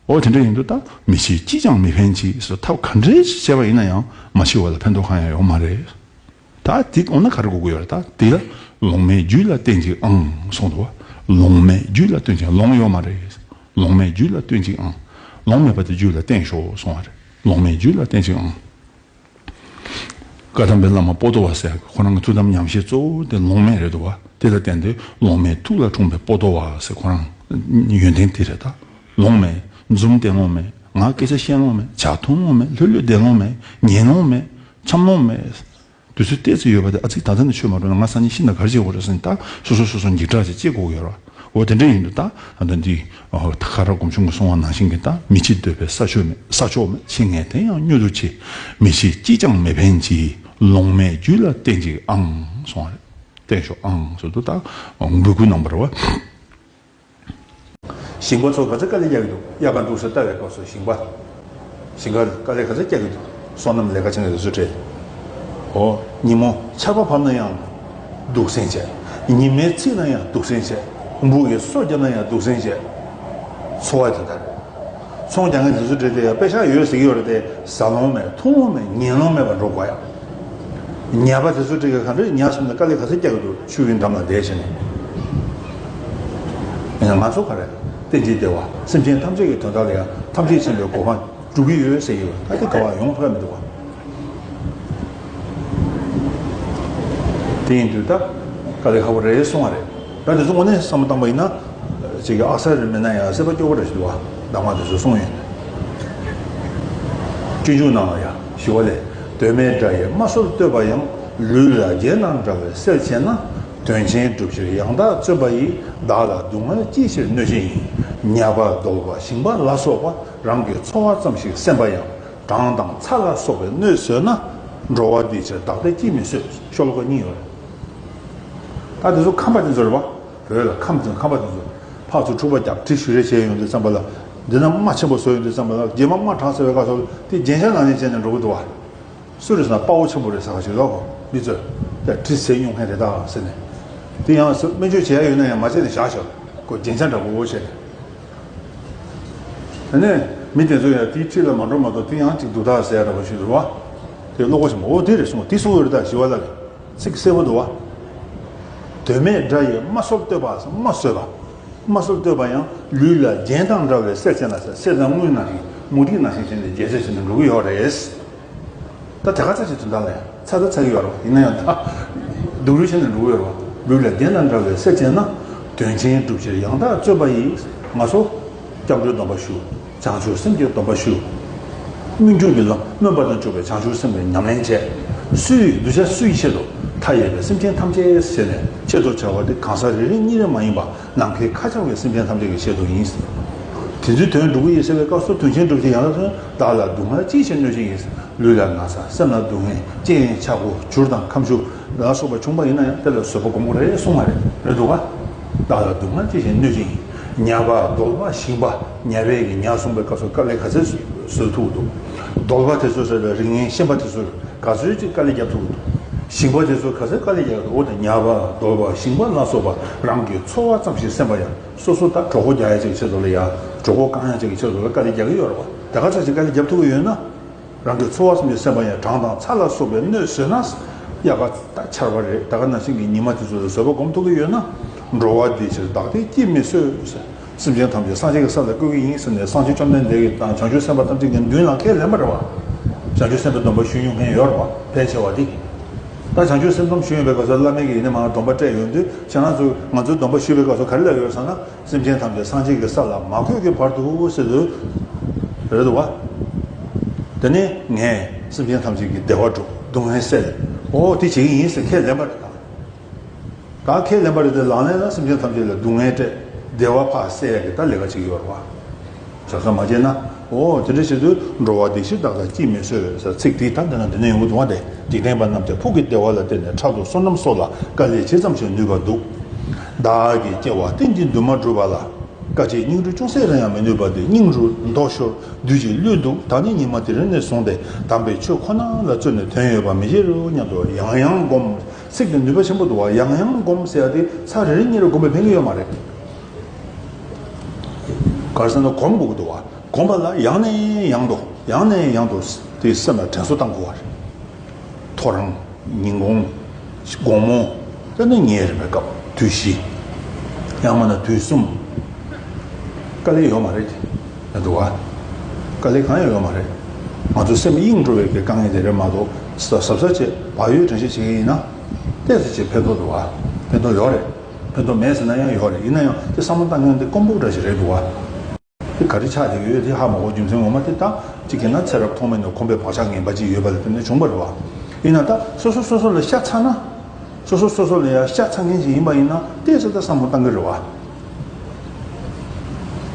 འོ་དེ་འདྲ་ཡིན་དུས་ད་མི་འཆི་ཅིས་ཀྱང་མི་ཕན་གྱི་ཟེར། ཐབས་ག་འདྲས་ཤིག་བྱས་པ་ཡིན་ན་ཡང་མ་འཆི་བ་ལ་ཕན་ཐོགས་གང་ཡང་ཡོད་མ་རེད། ད་དེ་འོ་ན་ག་རེ་དགོས་ཀྱི་ཡོད་རེད། ད་དེ་ལ་ལོང་མེད་རྒྱུད་ལ་བརྟེན་ཅིག་ཨང་གསུངས་འདུག་བ། ལོང་མེད་རྒྱུད་ལ་བརྟེན་ཅིག་ལོང་ཡོད་མ་རེད། ལོང་མེད་རྒྱུད་ལ་བརྟེན་ཅིག་ཨང་། ལོང་མེད་པ་དེ་རྒྱུད་ལ་བརྟེན་ཤོག་གསུངས་པ་རེད། ལོང་མེད་རྒྱུད་ལ་བརྟེན་ཅིག་ཨང་། བཀའ་གདམས་པའི་བླ་མ་པོ་ཏོ་བ་ཟེར་ཁོ་རང་གི་ཐུགས་དམ་ཉམས་བཞེས་གཙོ་བོ་དེ་ལོང་མེད་རེད་འདུག་བ། དེ་ལ་བརྟེན་ཏེ་ལོང་མེད་ཐུགས་ལ་འཁྲུངས་པའི་པོ་ཏོ་བ་ཟེར་ཁོ་རང་ཡོན་ཏན་དེ་རེད། ད་ལོང་མེད། འཛུམ་བསྟན་ལོང་མེད། ངག་སྐད་ཆ་བཤད་ལོང་མེད། ཇ་འཐུང་ལོང་མེད། ལྷོད་ལྷོད་བསྡད་ལོང་མེད། ཉན་ལོང་མེད། འཆམ་ལོང་མེད། དུས་ཚོད་ཏོག་ཙམ་ཡོད་པ་དེ། ཨ་ཙི་ད་ལྟ་ནས་ཆོས་མ་འགྲོ་ན་ང་སང་ཉིན་ཤི་ན་ག་རེ་བྱེད་དགོས་རེད་ཟེར་ནས་ད་སོ་སོ་སོ་སོ་འཇིགས་སྐྲག་ཅིག་སྐྱེ་དགོས་ཀྱི་ཡོད་རེད། འོ་དེ་འདྲ་ཡིན་དུས་ད་ད་ལྟ་འདི་ཁ་རག་སྒོམ་ཆུང་གིས་གསུངས་པ་ནང་བཞིན་གྱི་ད་མི་འཆི་འདོད་པའི་ས་ཕྱོགས་མེད། ས་ཕྱོགས་མེད། འཆི་ངེས་དེ་ཡང་མྱུར་དུ་འཆི། མི་འཆི་ཅིས་ཀྱང་མི་ཕན་གྱི། ལོང་མེད་རྒྱུད་ལ་བརྟེན་ཅིག་ཨང་གསུངས་པ་རེད། བརྟེན་ཤོག་ཨང་ཟེར་དུས་ད་འབོད་སྐུལ་གནང་བ་རེད་བ། ཞིང་པ་ཚོ་ག་ཚོད་དཀའ་ལས་རྒྱག་གི་འདུག་དབྱར་ཁ་འདུག་ཟེར་ལྟ་བའི་སྐབས་སུ་ཞིང་པ། ཞིང་ཁར་དཀའ་ལས་ག་ཚོད་རྒྱག་གི་འདུག་སོ་ནམ་ལས་ཀ་བྱེད་མཁན་དེ་ཚོ་འདྲ། འོ། ཉིན་མོ་ཆར་པ་བབས་ན་ཡང་སྡུག་སྲན་བྱས། ཉི་མས་འཚིག་ན་ཡང་སྡུག་སྲན་བྱས། འབུ་གིས་སོ་བརྒྱབ་ན་ཡང་སྡུག་སྲན་བྱས། འཚོ་བ་དེ་ལྟར། ཚོང་རྒྱག་མཁན་དེ་ཚོ་འདྲ་དེ་ཡང་པེ་ཤག་ཡོད་ཟེར་གྱི་ཡོད་རེད་དེ། ཟ་ལོང་མེད། འཐུང་ལོང་མེད། ཉལ་ལོང་མེད་པར་འགྲོ་དགོས་ཡ། ཉ་པ་དེ་ཚོ་འདྲ་གི་གང་འདྲ་ཉལ་སོང་ནས་དཀའ་ལས་ག་ཚོད་རྒྱག་གི་འདུག་ཆུ་བོའི་འགྲམ་ལ་བསྡད་བྱས་ནས། ཡིན་ན་ང་ཚོ་ག་རེ། རྟེན་ཅིང་འབྲེལ་བ་སེམས་ཅན་ཐམས་ཅད་ཀྱི་དོན་དག་ལ་ཡང་ཐམས་ཅད་མཁྱེན་པའི་གོ་འཕང་སྒྲུབ་ཀྱི་ཡོད་ཟེར་གྱི་ཡོད། ད་དེ་ག་བ་ཡོང་ཐུབ་ཡ་མི་འདུག་བ། དེ་ཡིན་དུས་ད་དཀའ་ལས་ཁག་པོ་རེད་གསུང་བ་རེད། ད་དེ་ཚོ་དངོས་གནས་བསམ་བློ་བཏང་པ་ཡིན་ན། ཅིག་གི་ཨ་གསར་རེ་མེད་ན་ཡང་སྲིད་པ་སྐྱོ་པོ་རེ་ཞིག་འདུག་བ། གདམས་ངག་དེ་ཚོ་གསུངས་ཡོད། སྤྱོད་འཇུག་ནང་ལ་ཡང་ཞི་བ་ལྷས། དོན་མེད་དགྲ་ཡིས་རྨ་སྲོལ་བཏོད་པ་ཡང་། ལུས་ལ་རྒྱན་དང་འདྲ་བའི་སེལ་བྱེད་ན། དོན་ཆེན་སྒྲུབ་ཕྱིར་ཡང་དག་བརྩོན་པ་ཡིས། བདག་ལ་སྡུག་བསྔལ་ཅི་ཕྱིར་གནོད་བྱེད་ཡིན། ཉ་པ་གདོལ་པ་ཞིང་པ་ལ་སོགས་པ། རང་གི་འཚོ་བ་ཙམ་ཞིག་སེམས་པ་ཡང་། གྲང་དང་ཚ་ལ་སོགས་པའི་གནོད་བཟོད་ན། འགྲོ་བ་འདིའི་ཕྱིར་བདག་ལྟས་ཅིས་མི་བཟོད། ཤོ་ལོ་ཀ་གཉིས་ཡོད་རེད། ད་དེ་ཚོ་ཁམས་པ་དེ་ཚོ་རེད་བ། བོད་ལ་ཁམས་དེ་ཁམས་པ་དེ་ཚོ་ཕར་ཚུར་འཁྲུག་པ་རྒྱབ་གྲི་གཞུ་རེས་བྱས་ཡོང་དུས་ཙམ་པ་ལ། འདི་ན་རྨ་ཆེན་པོ་བཟོས་ཡོང་དུས་ཙམ་པ་ལ། རྗེས་མ་རྨ་དྲག་ཟེར་བའི་སྐབས་སུ་དེ་རྒྱན་ཆ་ནང་བཞིན་བྱས་ནས་འགྲོ་གི་འདུག་བ། སུ་རེད་ཟེར་ན་དཔའ་བོ་ཆེན་པོ་རེད་ཟེར་བ་ཞིག་ལོག་གོ། མི་ཚོས་ཀྱང་གྲི་བཟས་མྱོང་མཁན་རེད་ད་ཟེར་ནས། དེ་ཡང་སྨན་བཅོས་བྱེད་ཡ་ཡོད་ན་ཡང་མ་བྱས་ནས་བཞག་ཤོག་ཁོ་རྒྱན་ཆ་འདྲ་པོ་བྱས་ནས། དེ་ནས་མི་དེ་ཚོ་ཡང་དེའི་འཁྲིས་ལ་མ་འགྲོ་མ་གཏོགས་དེ་ཡང་གཅིག་འདུག་ད་ཟེར་ཡ་འདྲ་པོ་ཞིག་འདུག་བ། དེ་བློ་ཁོག་ཆེན་པོ། འོ་དེ་རེད་གསུངས། དེ་གསུངས་ཡོད་རེད་ད་ཞི་བ་ལྷ་གིས། ཚིག་གསལ་པོ་འདུག་བ། དོན་མེད་དགྲ་ཡིས་རྨ་སྲོལ་བཏོད་པ། རྨ་སྲོལ་བ། རྨ་སྲོལ་བཏོད་པ་ཡང་། ལུས་ལ་རྒྱན་དང་འདྲ་བའི་སེལ་བྱེད་ན་ཟེར། གསེར་དང་དངུལ་ནང་བཞིན་མུ་ཏིག་ནང་བཞིན་བྱས་ནས་རྒྱན་ཆ་བྱས་ནས་འགྲོ་གི་ཡོད་རེད། ད་དེ་ག་ཚ་ཞིག་དོན་དག་ལ་ཡང་ཚ་ད་ཚ་གི་ཡོད་རེད་བ། ཡིན་ན་ཡང་ད་སྡུག་རུས་བྱས་ནས་འགྲོ་གི་ཡོད་རེད་བ། ལུས་ལ་རྒྱན་དང་འདྲ་བའི་སེལ་བྱེད་ན། དོན་ཆེན་སྒྲུབ་ཕྱིར་ཡང་དག་བརྩོན་པ་ཡིས། ང་ཚོ་སྐྱབས་འགྲོའི་སྡོམ་པ་ཞུ། བྱང་ཆུབ་སེམས་ཀྱི་སྡོམ་པ་ཞུ། སྨོན་འཇུག་གི་ལམ་སྨོན་པ་དང་འཇུག་པའི་བྱང་ཆུབ་སེམས་ཀྱི་ཉམས་ལེན་བྱས། སུའི་གདུལ་བྱ་སུའི་ཆེད་དུ། མཐའ་ཡས་པའི་སེམས་ཅན་ཐམས་ཅད་ཟེར་ནས་ཆེད་དུ་བྱ་བ་འདི་གང་ཟག་རེ་རེ་གཉིས་རེ་མ་ཡིན་པ། ནམ་མཁའི་མཁའ་ཁྱབ་པའི་སེམས་ཅན་ཐམས་ཅད་ཀྱི་ཆེད་དུ་ཡིན། དེ་ཚོའི་དོན་སྒྲུབ་ཀྱི་ཡིན་ཟེར་བའི་སྐབས་སུ་དོན་ཆེན་སྒྲུབ་ཀྱི་ཡང་དག་བརྩོན། བདག་ལ་སྡུག་བསྔལ་ཅིའི་ཕྱིར་གནོད་བྱེད་ཡིན། ལུས་ལ་ན་ཚ། སེམས་ལ་སྡུག་བསྔལ། ལྕེ་ཡི་ཆག་སྒོ། བྱུར་དང་ཁམ་ཆུ་ལ་སོགས་པ་བྱུང་པ་ཡིན་ན་ཡང་དེ་ལ་བཟོད་པ་སྒོམ་དགོས་རེད་གསུངས་པ་རེད། རེད་འདུག་ག་བདག་ལ་སྡུག་བསྔལ་ཅིའི་ཕྱིར་གནོད་བྱེད་ཡིན། ཉ་པ་གདོལ་པ་ཞིང་པ། ཉ་པའི་གི་ཉ་གསུངས་པའི་སྐབས་སུ་དཀའ་ལས་ག་ཚོད་བཟོད་ཐུབ་འདུག་གདོལ་པ་དེ་ཚོ་ཟེར་བའི་རིགས་ངན་ཤན་པ་དེ་ཚོ་ག་ཚོད་ཅིག་དཀའ་ལས་རྒྱབ་ཐུབ་འདུག་ཞིང་པ་དེ་ཚོ་ག་ཚོད་དཀའ་ལས་རྒྱག་འདུག་འོ་ད་ཉ་པ་གདོལ་པ་ཞིང་པ་ལ་སོགས་པ། རང་གི་འཚོ་བ་ཙམ་ཞིག་སེམས་པ་ཡང་། སོ་སོ་ད་གྲོད་ཁོག་རྒྱག་ཡ་ཅིག་ཆེད་དུ་ལ་ཡ། གྲོད་ཁོག་བསྐང་ཡ་ཅིག་ཆེད་དུ་ལ་དཀའ་ལས་རྒྱག་གི་ཡོད་རེད་བ། དེ་ག་ཚོད་ཅིག་དཀའ་ལས་རྒྱབ་ཐུབ་ཀྱི་ཡོད་ན། རང་གི་འཚོ་བ་ཙམ་གྱི་སེམས་པ་ཡང་གྲང་དང་ཚ་ལ་སོགས་པའི་གནོད་བཟོད་ན། དབྱར་ཁ་ད་ཆར་པ་རེད། ད་ག་ནང་བཞིན་གྱི་ཉི་མ་དེ་ཚོ་ལ་བཟོད་པ་སྒོམ་ཐུབ་ཀྱི་ཡོད་ན། འགྲོ་བ་འདིའི་ཕྱིར་བདག་ལྟས་ཅིས་མི་བཟོད། སེམས་ཅན་ཐམས་ཅད་སངས་རྒྱས་ཀྱི་ས་ལ་བཀོད་ཀྱི་ཡིན་ཟེར་ནས་སངས་རྒྱས་བཅོམ་ལྡན་འདས་ཀྱི་དང་བྱང་ཆུབ་སེམས་དཔའ་ཐམས་ཅད་ཀྱི་མདུན་ལ་ཁས་ལེན་པ་རེད་བ། བྱང་ཆུབ་སེམས་དཔའི་སྡོམ་པ་ཞུ་མྱོང་མཁན་ཡོད་རེད་བ། ཕལ་ཆེ་བ་འདི། ད་བྱང་ཆུབ་སེམས་སྡོམ་ཞུ་ཡོང་བའི་སྐབས་སུ་བླ་མས་ཀྱིས་ཡིན་ན་མ་སྡོམ་པ་སྤྲད་ཡོང་དུས་ཁྱེད་རང་ཚོས་ང་ཚོའི་སྡོམ་པ་ཞུ་བའི་སྐབས་སུ་ག་རེ་ལབ་ཡོད་ཟེར་ན། སེམས་ཅན་ཐམས་ཅད་སངས་རྒྱས་ཀྱི་ས་ལ་མ་བཀོད་ཀྱི་བར་དུ་ཟེར་དུས། རེད་འདུག་བ། དེ་ནས་ངས་སེམས་ཅན་ཐམས་ཅད་ཀྱི་བདེ་བ་སྒྲུབ། སྡུག་བསྔལ་སེལ། འོ་དེ་བྱེད་ཀྱི་ཡིན་ཟེར་ཁས་ལེན་པ་རེད་ད། ད་ཁས་ལེན་པ་རེད་དེ་ལག་ལེན་ལ་སེམས་ཅན་ཐམས་ཅད་ལ་སྡུག་བསྔལ་སྤྲད། བདེ་བ་ཕར་སེལ་ཡ་གི་ད་ལས་ཀ་བྱེད་ཀྱི་ཡོད་རེད་བ། བྱ་ས་མ་བྱས་ན། འོ་དེ་འདྲ་བྱེད་དུས་འགྲོ་བ་འདི་ཕྱིར་བདག་ལྟས་ཅིས་མི་བཟོད་ཟེར་ཚིག་དེ་ད་འདི་ན་འདི་ནས་ཡོང་གི་འདུག་བ། དེ་འཇིག་རྟེན་པ་རྣམས་ཀྱང་ཕུགས་ཀྱི་བདེ་བ་ལ་བརྟེན་ནས་ཕྲག་དོག་བསོད་ནམས་སོགས་ལ་དཀའ་ལས་ཇི་ཙམ་ཞིག་ནུས་པ་འདུག་བདག་གི་སྐྱེ་བ་གཏན་གྱི་འདུན་མ་འགྲུབ་པ་ལ། དཀའ་སྤྱད་སྙིང་རུས་ཅུང་ཟད་རེ་ཡང་མི་ནུས་པ་དེ་སྙིང་རུས་མདོག་ཤོར་བདུད་ཀྱིས་བསླུས་འདུག་ད་ནི་ཉི་མ་དེ་རིང་ནས་བཟུང་སྟེ་དམ་པའི་ཆོས་ཁོ་ན་ལ་བརྩོན་ནས་དོན་ཡོད་པ་མི་བྱེད་རོ་སྙམ་དུ་ཡང་ཡང་སྒོམ། ཚིག་དེ་ནུས་པ་ཆེན་པོ་འདུག་བ། ཡང་ཡང་སྒོམ་ཟེར་ཡ་དེ་ཚར་རེ་རེ་གཉིས་རེ་སྒོམ་པས་ཕན་གྱི་ཡོད་མ་རེད། ག་རེ་ཟེར་ན་སྒོམ་དགོས་ཀྱི་འདུག་བ། སྒོམ་པ་ལ་ཡང་ནས་ཡང་དུ་ཡང་ནས་ཡང་དུ་དེའི་སེམས་ལ་དྲན་གསོ་བཏང་དགོས་བ་རེད། ཐོ་རངས། ཉིན་གུང་། དགོང་མོ། དེ་ནས་ཉལ་རན་པའི་སྐབས་དུས་བཞི། ཡང་མིན་ན་དུས་གསུམ། དཀའ་ལས་ཡོད་མ་རེད་དེ། འདུག་བ། དཀའ་ལས་གང་ཡང་ཡོད་མ་རེད། ང་ཚོ་སེམས་གཡེང་འགྲོ་བའི་གི་དཀའ་ངལ་དེ་རེད་མ་གཏོགས་གཟབ་གཟབ་བྱས་བག་ཡོད་དྲན་ཤེས་བྱེད་ཀྱི་ཡིན་ན། ཏོག་ཙམ་ཅིག་ཕན་ཐོགས་འདུག་བ། ཕན་ཐོགས་ཡོད་རེད། ཕན་ཐོགས་མེད་ཟེར་ན་ཡང་ཡོད་རེད། ཡིན་ན་ཡང་དེ་བསམ་བློ་བཏང་མཁན་དེ་དཀོན་པོ་འདྲ་ཞིག་རེད་འདུག་བ། དེ་ག་རེ་ཆགས་བསྡད་ཀྱི་ཡོད་དེ་ཧ་མ་གོ། རྒྱུ་མཚན་ངོ་མ་དེ་ད་གཅིག་གིས་ན་ཚེ་རབས་ཐོག་མེད་ནས་ཁོམ་པའི་བག་ཆགས་ངན་པ་ཅིག་ཡོད་པ་ལ་བརྟེན་ནས་བྱུང་བ་རེད་བ། ཡིན་ན་ད་སོ་སོ་སོ་སོ་ལ་ཤ་ཚ་ན། སོ་སོ་སོ་སོ་ལ་ཡང་ཤ་ཚ་མཁན་ཞིག་ཡིན་པ་ཡིན་ན་ཏོག་ཙམ་ད་བསམ་བློ་བཏང་གི་རེད་བ།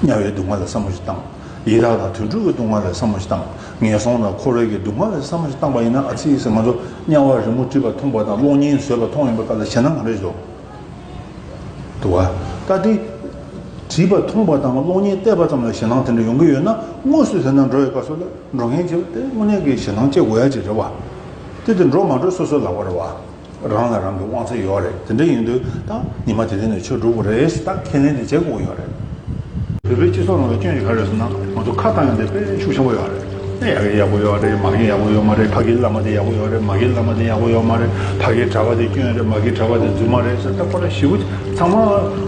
དམྱལ་བའི་སྡུག་བསྔལ་ལ་བསམ་བློ་ཞིག་བཏང་། ཡི་དྭགས་དང་དུད་འགྲོ་གི་སྡུག་བསྔལ་ལ་བསམ་བློ་ཞིག་བཏང་། ངན་སོང་དང་འཁོར་བའི་གི་སྡུག་བསྔལ་ལ་བསམ་བློ་ཞིག་བཏང་པ་ཡིན་ན། ཨ་ཙི་ཟེར། ང་ཚོ་དམྱལ་བ་རི་མོ་བྲིས་པ་མཐོང་པ་དང་གློག་བརྙན་བཟོས་པ་མཐོང་ཡོང་པ་ལྟར་ལ་ཞེད་སྣང་ག་རེ་ཞིག་འདུག་འདུག་བ། ད་དེ་བྲིས་པ་མཐོང་པ་དང་གློག་བརྙན་བལྟས་པ་ཙམ་ལ་ཞེད་སྣང་དེ་འདྲ་ཡོང་གི་ཡོད་ན། དངོས་སུ་དེ་ན་འགྲོ་བའི་སྐབས་སུ་ལ་འགྲོ་མཁན་བྱེད་པ་དེ་དངོས་གནས་ཀྱི་ཞེད་སྣང་སྐྱེ་དགོས་ཡ་ཅིག་རེད་བ། དེ་དེ་འགྲོ་མ་འགྲོ་སོ་སོའི་ལག་པ་རེད་བ། རང་ལ་རང་གི་དབང་ཚད་ཡོད་རེད། དེ་འདྲ་ཡིན་དུས་ད་ཉི་མ་དེ་རིང་ནས་ཆོས་སྒྲུབ་དགོས་རེད་ད་ཁས་ལེན་དེ་བྱེད་དགོས་ཡོད་རེད། བོད་པའི་སྤྱི་ཚོགས་ནང་ལ་སྐྱོན་ཞིག་ག་རེ་རེད་ཟེར་ན། ང་ཚོ་ཁ་བཏང་ཡག་དེ་དཔེ་ཤུགས་ཆེན་པོ་ཡོད་རེད། ཨེ་ཡ་གི་ཡག་པོ་ཡོད་རེད། མ་གི་ཡག་པོ་ཡོད་མ་རེད། ཕ་གིའི་བླ་མ་དེ་ཡག་པོ་ཡོད་རེད། མ་གིའི་བླ་མ་དེ་ཡག་པོ་ཡོད་མ་རེད། ཕ་གིའི་གྲྭ་པ་དེ་སྐྱོན་རེད། མ་གིའི་གྲྭ་པ་དེ་རྫུན་མ་རེད་ཟེར། ད་ཁོ་རང་ཞེ་པོ་ཚང་མ་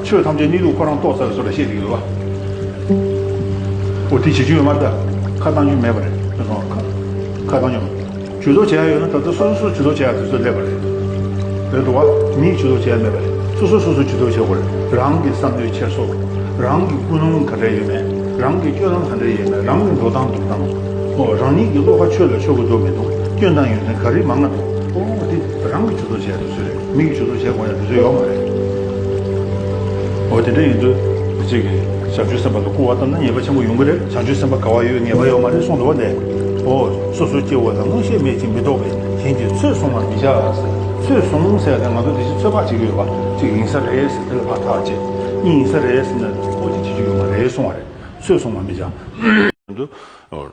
ཆོས་ཐམས་ཅད་གནས་ལུགས་ཁོ་རང་རྟོགས་ཚར་བའི་བཟོ་འདྲ་བཤད་ཀྱི་ཡོད་པ། འོ་དེ་བྱེད་རྒྱུ་ཡོད་མ་རེད། ད་ཁ་བཏང་རྒྱུ་མེད་པ་རེད། ཁ་ཁ་བཏང་རྒྱུ་མེད། ཇུས་གཏོགས་བྱེད་ཡ་ཡོད་ན་ད་ལྟ་སོ་སོ་སོ་ཇུས་གཏོགས་བྱེད་ཡ་དུས་ཚོད་སླེབས་པ་རེད། རེད་འདུག་བ། མིས་ཇུས་གཏོགས་བྱེད་ཡ་མེད་པ་རེད། སོ་སོ་སོ་སོ་ཇུས་གཏོགས་བྱེད་དགོས་རེད། རང་གི་བསམ་བློའི་འཁྱེར་སོ། རང་གི་ཀུན་སློང་ག་འདྲ་ཡོད་མེད། རང་གི་སྤྱོད་ལམ་ག་འདྲ་ཡོད་མེད། རང་གི་འགྲོ་སྟངས་འདུག་སྟངས། ཨོ་རང་ཉིད་ཀྱི་བློ་ཁ་ཆོས་ལ་ཕྱོགས་ཀྱི་འདུག་མི་འདུག་སྐྱོན་དང་ཡོན་ཏན་ག་རེ་མང་ང་འདུག་ཨོ་དེ་རང་གི་ཇུས་གཏོགས་བྱེད་ཡ་དུས་ཚོད་རེད། མི་གི་ཇུས་གཏོགས་བྱེད་དགོས་ཡ་དུས་ཚོད་ཡོད་མ་རེད། འོ་དེ་འདྲ་ཡིན་དུས། གཅིག་གིས་བྱང་ཆུབ་སེམས་དཔའ་ལ་སྐུར་བ་བཏབ་ན་ཉེས་པ་ཆེན་པོ་ཡོང་གི་རེད། བྱང་ཆུབ་སེམས་དཔའ་དགའ་བ་ཡོད་ཉེས་པ་ཡོད་མ་རེད་གསུངས་འདུག་བ་དེ། འོ། སོ་སོའི་སྐྱེ་བོ་ལ་མངོན་ཤེས་མེད་ཅིང་མི་རྟོག་པས། གཞན་གྱིས་ཚོད་བཟུང་བར་མི་བྱ་ཟེར། ཚོད་བཟུང་ཟེར་ཏེ་ང་ཚོ་དེ་བཞིན་ཚོད་དཔག་བྱེད་ཀྱི་ཡོད་པ། གཅིག་ཡིན་ས་རེད་ཟེར་དེ་ལ་ཕར་ཐག་བཅད། གཉིས་ཡིན་ས་རེད་ཟེར་ན་ཨོ་ཅི་བྱེད་རྒྱུ་ཡོད་མ་རེད་གསུངས་པ་རེད། ཚོད་བཟུང་བར་མི་བྱ། འདུག་འོ།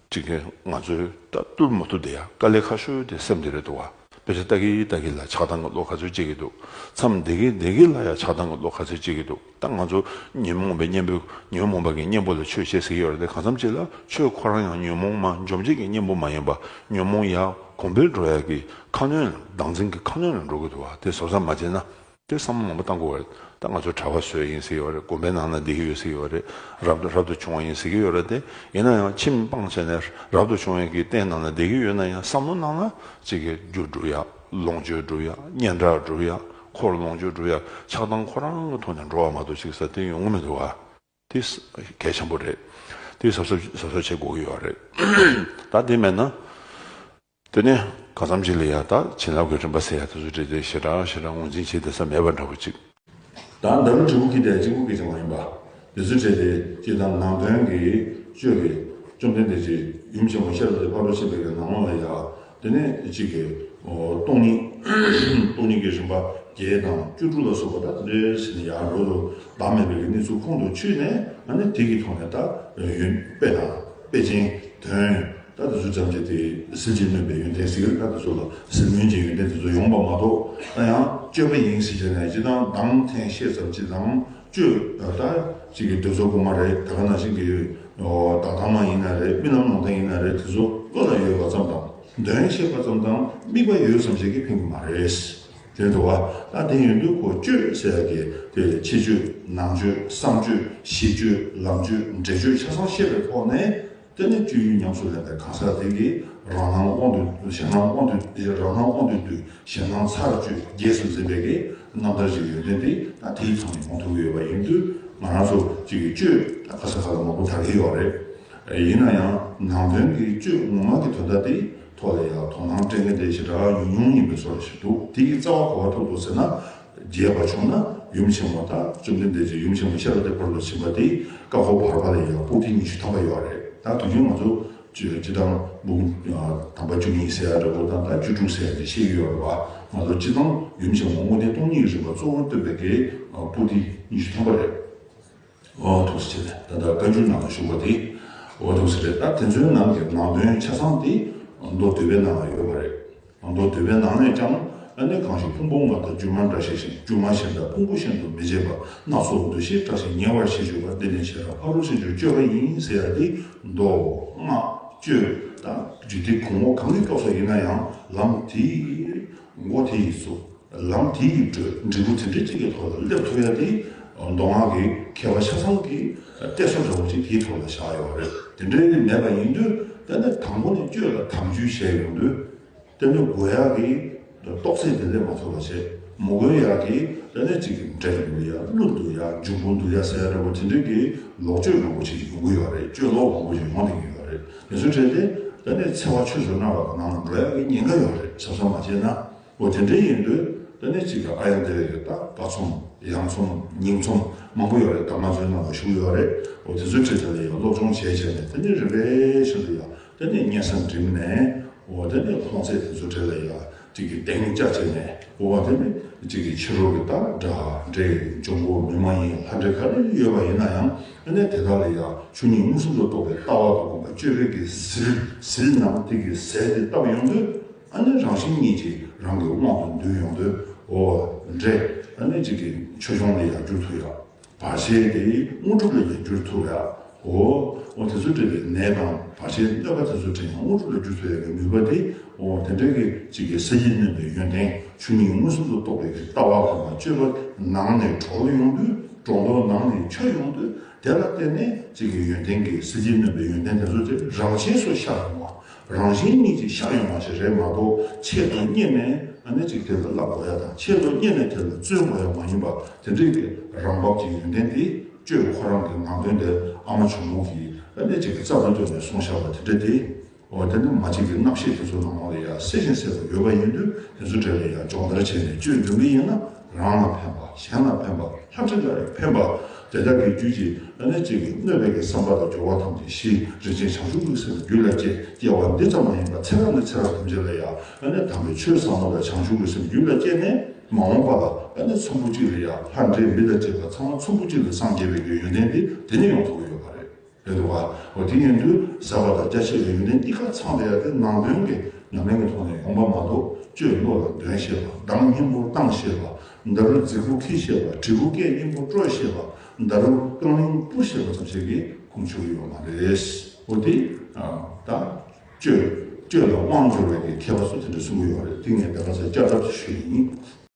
གཅིག་གིས་ང་ཚོའི་ད་བཏུལ་མ་ཐུབ་དེ་ཡ་དཀའ་ལས་ཁག་ཤོས་དེ་སེམས་དེ་རེད་འདུག་བ། དཔེ་ཆ་ལྟ་གི་ལྟ་གི་ལ་ཆགས་སྡང་གི་བློ་ག་ཚོད་སྐྱེ་གི་འདུག་མཚམས་བསྡད་གི་བསྡད་གི་ལ་ཡ་ཆགས་སྡང་གི་བློ་ག་ཚོད་སྐྱེ་གི་འདུག་ད་ང་ཚོ་ཉོན་མོངས་པའི་གཉེན་པོ། ཉོན་མོངས་པ་གི་གཉེན་པོ་ལ་ཆོས་བཤད་ཟེར་གི་ཡོད་རེད་དེ། གང་འཚམ་ཅིག་ལ་ཆོས་ཁོ་རང་ཡང་ཉོན་མོངས་མ་འཇོམས་བྱེད་ཀྱི་གཉེན་པོ་མ་ཡིན་པ། ཉོན་མོངས་ཡ་གོང་འཕེལ་འགྲོ་ཡ་གི་ཁ་སྣོན་ལ། བདག་འཛིན་གྱི་ཁ་སྣོན་ལ་འགྲོ་གི་འདུག་བ། དེ་བཟོ་བཟོ་མ་བྱས་ན། དེ་བསམ་བློ་མང་པོ་བཏང་དགོས་པ་རེད། ད་ང་ཚོ་གྲྭ་པ་བཟོས་ཡིན་ཟེར་ཡོད་རེད། དགོན་པའི་ནང་ན་བསྡད་ཀྱི་ཡོད་ཟེར་གྱི་ཡོད་རེད། རབ་ཏུ་རབ་ཏུ་བྱུང་བ་ཡིན་ཟེར་གྱི་ཡོད་རེད་དེ། ཡིན་ན་ཡང་ཁྱིམ་སྤངས་བྱས་ནས་རབ་ཏུ་བྱུང་བའི་གི་རྟེན་ནང་ན་བསྡད་ཀྱི་ཡོད་ན་ཡང་བསམ་བློ་ནང་ན་གཅིག་གི་རྒྱུ་སྒྲུབ་ཡ། ལོངས་སྤྱོད་སྒྲུབ་ཡ། སྙན་གྲགས་སྒྲུབ་ཡ། འཁོར་ལོངས་སྤྱོད་སྒྲུབ་ཡ། ཆགས་སྡང་ཁོ་རང་གི་ཐོག་ནས་འགྲོ་བ་མ་གཏོགས་ཅིག་ཟེར་དེ་ཡོང་གི་མི་འདུག་ག་དེ་གལ་ཆེན་པོ་རེད། དེ་གཟབ་གཟབ་གཟབ་གཟབ་བྱེད་དགོས་ཀྱི་ཡོད་རེད། ད་དེ་མེད་ན། དེ་ནས་གང་འཚམ་ཅིག་ལ་ཡ་ད་བྱིན་རླབས་ཀྱི་རིམ་པ་ཟེར་ཡ་དེ་ཚོ་བྲིས་ཏེ་ཞེ་དྲག་ཞེ་དྲག་ངོས་འཛིན་བྱེད་བསྡད་ས་མེད་པ་འདྲ་པོ་ཅིག་ད་འདབ་ལོ་དྲུག་གི་དེ་གཅིག་པུ་སྐད་ཆ་མ་ཡིན་པ། དེ་ཚོ་བྲིས་ཏེ་སྤྱིར་བཏང་ནང་དོན་གྱི་བཅོས་ཀྱི་བཅོམ་ལྡན་འདས་ཀྱིས་ཡུམ་ཆེན་མོ་ཤེས་རབ་ཀྱི་ཕ་རོལ་ཕྱིན་པའི་གི་ནང་ལོགས་ལ་ཡ། དེ་ནས་གཅིག་གི་སྟོང་ཉིད། སྟོང་ཉིད་ཀྱི་རིམ་པ་བརྒྱད་དང་བཅུ་དྲུག་ལ་སོགས་པ་ད་དེ་འདྲའི་ཟིན་ཡ་རོ་རོ་བདག་མེད་པའི་གི་གནས་ཚུལ་ཁོང་དུ་ཆུད་ནས། ཨ་ནི་དེ་གི་ཐོག་ནས་ད་ཡོན་དཔེ་དང་དཔེ་ཅན་དོན། ད་དེ་ཚོ་ཙམ་གྱིས་དེ་ཟིལ་གྱིས་གནོན་པའི་ཡོན་ཏན་ཟེར་གྱི་རེད། ད་དེ་ཚོ་ལ་ཟིལ་གནོན་གྱི་ཡོན་ཏན་དེ་ཚོ་ཡོང་པ་མ་གཏོགས། ད་ཡང་སྤྱོད་པ་ཡིན་ཟེར་བྱས་ནས་སྤྱིར་བཏང་གདངས་འཐེན་བཤད་ཙམ་གྱིས་དང་སྤྱོད་ད་ཅིག་གི་འདོད་ཚུལ་གོང་མ་རེད། ད་ག་ནང་བཞིན་གྱི་བདག་ལྟ་མ་ཡིན་ན་རེད། རྨི་ལམ་ནང་བསྟན་ཡིན་ན་རེད། དེ་ཚོ་བློ་ལ་ཡོད་པ་ཙམ་དང་། འདོན་བཤད་པ་ཙམ་དང་དམིགས་པ་ཡོད་ཙམ་ཞིག་གིས་ཕན་གྱི་མ་རེད། དེ་འདུག་བ། ད་དེ་ཡིན་དུས་ཁོ་སྤྱོད་ཟེར་ཡ་གི་དེ་ཕྱི་སྤྱོད་ནང་སྤྱོད་བསམ་སྤྱོད་གཞི་སྤྱོད་ལམ་སྤྱོད་འབྲས་སྤྱོད་ཆ་ཚང་ཤེས་པའི་ཐོག་ནས། དེ་ནས་སྤྱོད་ཡུལ་ཉམས་སུ་ལེན་པའི་གང་ཟག་དེ་གིས་རང་སྣང་དབང་དུ། གཞན་སྣང་དབང་དུ། རང་སྣང་དབང་དུ་འདུས། གཞན་སྣང་ཚར་གཅོད་རྗེས་སུ་འཛིན་པའི་གི་རྣམ་ཐར་ཞིག་ཡོན་ཏན་དེ་ད་དེའི་ཐོག་ནས་ཡོང་ཐུབ་ཀྱི་ཡོད་པ་ཡིན་དུས། ང་རང་ཚོ་གཅིག་གི་སྤྱོད་ད་ག་ས་ག་ལ་མང་པོ་དར་གྱི་ཡོད་རེད། ཡིན་ན་ཡང་ནང་དོན་གྱི་སྤྱོད་ངོ་མ་གི་དོན་དག་དེ་ཐོག་ལ་ཡང་དོ་སྣང་སྤྲད་མཁན་དེ་ཞེ་དྲག་ཉུང་ཉུང་ཡིན་པའི་བཟོ་འདྲ་ཞིག་འདུག་དེ་གི་རྩ་བ་ག་པར་ཐུག་འདུག་ཟེར་ན། རྒྱས་པ་བྱུང་ན་ཡུམ་ཆེན་མོ་དང་བཅོམ་ལྡན་འདས་ཀྱི་ཡུམ་ཆེན་མོ་ཤེས་རབ་ཀྱི་ཕ་རོལ་ཏུ་ཕྱིན་པ་དེ་བཀའ་འཁོར་བར་པ་ལ་ཡང་པོ་ཏི་ཉི་ཤུ་ཐམ་པ་ཡོད་རེད། ད་དུས་རྒྱུན་ང་ཚོ་སྤྱི་སྤྱི་དང་འབུམ་དམ་པ་བཅུ་གཉིས་ཟེར་ཡ་འདྲ་པོ་དང་ད་བཅུ་དྲུག་ཟེར་ཡ་དེ་བཤད་ཀྱི་ཡོད་རེད་བ། ང་ཚོ་སྤྱི་དང་ཡུམ་ཆེན་མོ་དངོས་བསྟན་སྟོང་ཉིད་ཀྱི་རིམ་པ་གཙོ་བོར་སྟོན་པའི་གི་པོ་ཏི་ཉི་ཤུ་ཐམ་པ་རེད། འོ་ཐུགས་རྗེ་ཆེ། ད་ལྟ་བཀའ་འགྱུར་ནང་ལ་བཞུགས་པ་དེ། འོ་ཐུགས་རྗེ་ཆེ། ད་དེ་ཚོའི་ནང་གི་ནང་དོན་ཆ་ཚང་དེ་མདོ་སྡུད་པའི་ནང་ལ་ཡོད་པ་རེད། མདོ་སྡུད་པའི་ནང་ནས་ཀྱང་ཨ་ནི་གང་ཞིག་ཕུང་པོ་ལྔ་དང་སྒྱུ་མ་འདྲ་ཤེས་ཤིང་། སྒྱུ་མ་གཞན་དག་ཕུང་པོ་གཞན་དུ་མི་བྱེད་པ། སྣ་ཚོགས་འདུ་ཤེས་བྲལ་ཞིང་ཉེ་བར་ཞི་སྤྱོད་པ། འདི་ནི་ཤེས་རབ་ཕ་རོལ་ཕྱིན་མཆོག་སྤྱོད་པ་ཡིན་ཟེར་ཡ་དེ་མདོ་སྔགས་བཅུད་དང་རྒྱུད་སྡེ་གོང་འོག་གང་གི་སྐབས་སུ་ཡིན་ན་ཡང་ལམ་དེའི་སྒོ་དེ་ཡིས་ཚུགས། ལམ་དེ་ཡི་འགྲོས་འབྲས་བུ་དེ་འདྲ་གཅིག་གི་ཐོག་ལ་སླེབས་ཐུབ་ཡ་དེ་མདོ་སྔགས་ཀྱི་མཁས་པ་ཆ་ཚང་གིས་གཏད་སོ་འདྲ་བོ་ཅིག་དེའི་ཐོག་ལ་བཞག་ཡོད་རེད། དེ་འདྲའི་མེད་པ་ཡིན་དུས་དེ་ནི་དང་པོ་ནས་སྤྱོད་ལ་དམ་ཆོས་བྱས་ཡོང་དུས། དེ་ནི་དགོས་ཡག་གི་རྟོགས་ཚད་དེ་སླེབས་མ་ཐུབ་པ་བྱས། མི་དགོས་ཡག་གི་དེ་ནི་གཅིག་གི་འབྲས་འདུལ་ཡ། གླུ་འདུལ་ཡ། འབྱུང་པོ་འདུལ་ཡ་ཟེར་ཡ་འདྲ་བོ་དེ་འདྲའི་གི་ལོག་སྤྱོད་མང་པོ་ཞིག་ཡོང་གི་ཡོད་རེད། སྤྱོད་ལོག་མང་པོ་ཞིག་ཡོང་བསྡད་ཀྱི་ཡོད་རེད། དེ་ཚོའི་གྲས་དེ་དེ་ནི་འཚེ་བ་ཆོས་སུ་སྨྲ་བ་གི་ནང་ལ་འགྲོ་ཡག་གི་ཉེན་ཁ་ཡོད་རེད། གཟབ་གཟབ་མ་བྱས་ན། འོ་དེ་འདྲ་ཡིན་དུས་དེ་ནས་གཅིག་གི་ཨཱརྱ་དེ་བས་ཀྱི་ད་ཀ་ཚོམ་ཡང་ཚོམ་ཉིང་ཚོམ་མང་པོ་ཡོད་རེད། ད་ང་ཚོའི་ནང་ལ་བཞུགས་ཡོད་རེད། འོ་དེ་ཚོའི་གྲས་དེ་ལ་ཡང་སློབ་སྦྱོང་བྱས་བྱས་ནས་དེ་ནས་རིམ་པས་ཤིན་ཏུ་ཡང་དེ་ནས་སྙན་སེང་འགྲིམས་ནས། འོ་དེ་ནས་ཁོང་ཚོས་དེ་ཚོའི་གྲས་ལ་ཡང་གཅིག་གི་གདེང་བཅའ་བྱས་ནས། འོ་དེ་ནས་གཅིག་གི་ཕྱི་རོལ་གྱི་ད་སྒྲ་འདྲེ་འབྱུང་པོ་མི་མ་ཡིན་ལྷ་འདྲེ་ག་རེ་ཡོད་པ་ཡིན་ན་ཡང་། དེ་ནས་དེ་དག་ལ་ཡང་ཆོས་ཉིད་མངོན་སུམ་དུ་རྟོགས་པའི་ལྟ་བ་དང་སྒོམ་པ་སྤྱོད་པའི་གི་ཟིལ་ཟིལ་ནང་དེ་གི་ཟས་དེ་བཏབ་ཡོང་དུས། ཨ་ནི་རང་བཞིན་གཉིས་ཀྱིས་རང་གི་དབང་དུ་འདུས་ཡོང་དུས། འོ་འདྲེ་ཨ་ནི་གཅིག་གི་ཆོས་སྐྱོང་ལ་ཡང་འགྱུར་ཐུབ་ཡ། བར་ཆད་དེ་དངོས་གྲུབ་ལ་ཡང་བསྒྱུར་ཐུབ་ཡ། འོ། འོ་དེ་ཚོ་འདྲ་བའི་ནད་དང་བར་ཆད་གནོད་པ་དེ་ཚོ་འདྲ་ཡང་དངོས་གྲུབ་ལ་བསྒྱུར་ཐུབ་ཡ་གི་ནུས་པ་དེ། འོ་དེ་འདྲ་གི་ཅིག་གི་ས་གཞི་གནོན་པའི་ཡོན་ཏན། ཆོས་ཉིད་མངོན་སུམ་དུ་རྟོགས་པའི་གི་ལྟ་བ་གོང་མ་སྤྱོད་པ་ནང་ནས་གྲོགས་ཡོང་དུས། གྲོགས་ལོ་ནང་ནས་ཆོས་ཡོང་དུས། དེ་ལ་བརྟེན་ནས་ཅིག་གི་ཡོན་ཏན་གྱི་ས་གཞི་གནོན་པའི་ཡོན་ཏན་དེ་ཚོ་དེ་རང་ཆས་སུ་ཤར་ཡོང་བ། རང་བཞིན་ཉིད་ཀྱིས་ཤར་ཡོང་བ་ཞིག་རེད་མ་གཏོགས། ཆེད་དུ་གཉེར་ནས་ཨ་ནི་ཅིག་དེ་ལ་བསླབ་དགོས་ཡ་དང་། ཆེད་དུ་གཉེར་ནས་དེ་ལ་བརྩོན་དགོས་ཡ་མ་ཡིན་པ། དེ་འདྲའི་གི་རང་བབས་ཀྱི་ཡོན་ཏན་དེ་གཅོད་ཁོ་རང་གི་ནང་དོན་དེ་ཨ་མ་ཇོ་མོ་གིས་ཨ་ནི་ཅིག་གི་རྩ་བ་ཐོག་ནས་གསུངས་བཞག་པ་དེ་འདྲ་དེ། འོ་དེ་ནི་མ་གཅིག་གི་རྣམ་ཤེས་དེ་ཚོ་ནང་ལོགས་ལ་ཡ་གསལ་ཞིང་གསལ་པོ་ཡོད་པ་ཡིན་དུས། དེ་ཚོ་གྲས་ལ་ཡ་སྦྱོང་བརྡར་བྱས་ནས་སྤྱོད་འཇུག་གི་ཡིན་ན། རང་ལ་ཕན་པ། གཞན་ལ་ཕན་པ། ལྷ་འདྲེ་ལ་ཡང་ཕན་པ། དེ་དག་གི་རྒྱུད་ཀྱི་ཨ་ནི་གཅིག་གི་གནོད་པའི་གི་བསམ་པ་དང་སྦྱོར་བ་ཐམས་ཅད་ཞི། རིན་ཆེན་བྱང་ཆུབ་ཀྱི་སེམས་རྒྱུད་ལ་སྐྱེ། སྐྱེ་བ་འདི་ཙམ་མ་ཡིན་པར་ཚེ་རབས་ནས་ཚེ་རབས་ཐམས་ཅད་ལ་ཡང་ཨ་ནི་དམ་པའི་ཆོས་ཟབ་མོ་དང་བྱང་ཆུབ་ཀྱི་སེམས་རྒྱུད་ལ་སྐྱེས་ནས། མ་འོངས་པ་ལ་ཨ་ནི་ཚོམ་བུ་གཅིག་ལ་ཡང་ལྷ་འདྲེ་མི་དང་བཅས་པ་ཚང་མ་ཚོམ་བུ་གཅིག་ལ་སངས་རྒྱས་པའི་གི་ཡོན་ཏན་དེ་དེ་ནས་ཡོང་ཐུབ་ཀྱི་ཡོད་པ་རེད། རེད་འདུག་བ། འོ་དེ་ཡིན་དུས་ཟབ་པ་དང་རྒྱ་ཆེ་བའི་ཡོན་ཏན་གཉིས་ཀ་ཚང་བསྡད་ཡ་དེ་ནང་དོན་གྱི་ཉམས་ལེན་གྱི་ཐོག་ནས་ཡོང་པ་མ་གཏོགས། སྤྱོད་བློ་ལ་འདོན་ཤེས་པ། གདངས་སྙན་པོ་བཏང་ཤེས་པ། ད་རུང་རྫིག་པོ་འཁྱེར་ཤེས་པ། དྲིལ་བུ་སྐད་སྙན་པོ་དཀྲོལ་ཤེས་པ། ད་རུང་རྐང་གླིང་སྤུ་ཤེས་པ་ཙམ་ཞིག་གིས་ཁུངས་ཆུད་ཀྱི་ཡོད་མ་རེད། འོ་དེ་ད་སྤྱོད་སྤྱོད་ལ་དབང་འབྱོར་བའི་གི་མཁས་པ་ཚོ་དེ་འདྲ་གསུང་གི་ཡོད་རེད། དེ་ངས་ད་ག་ཚོད་བསྐྱར་ལྡབ་ཅིག་ཞུས་ཡིན།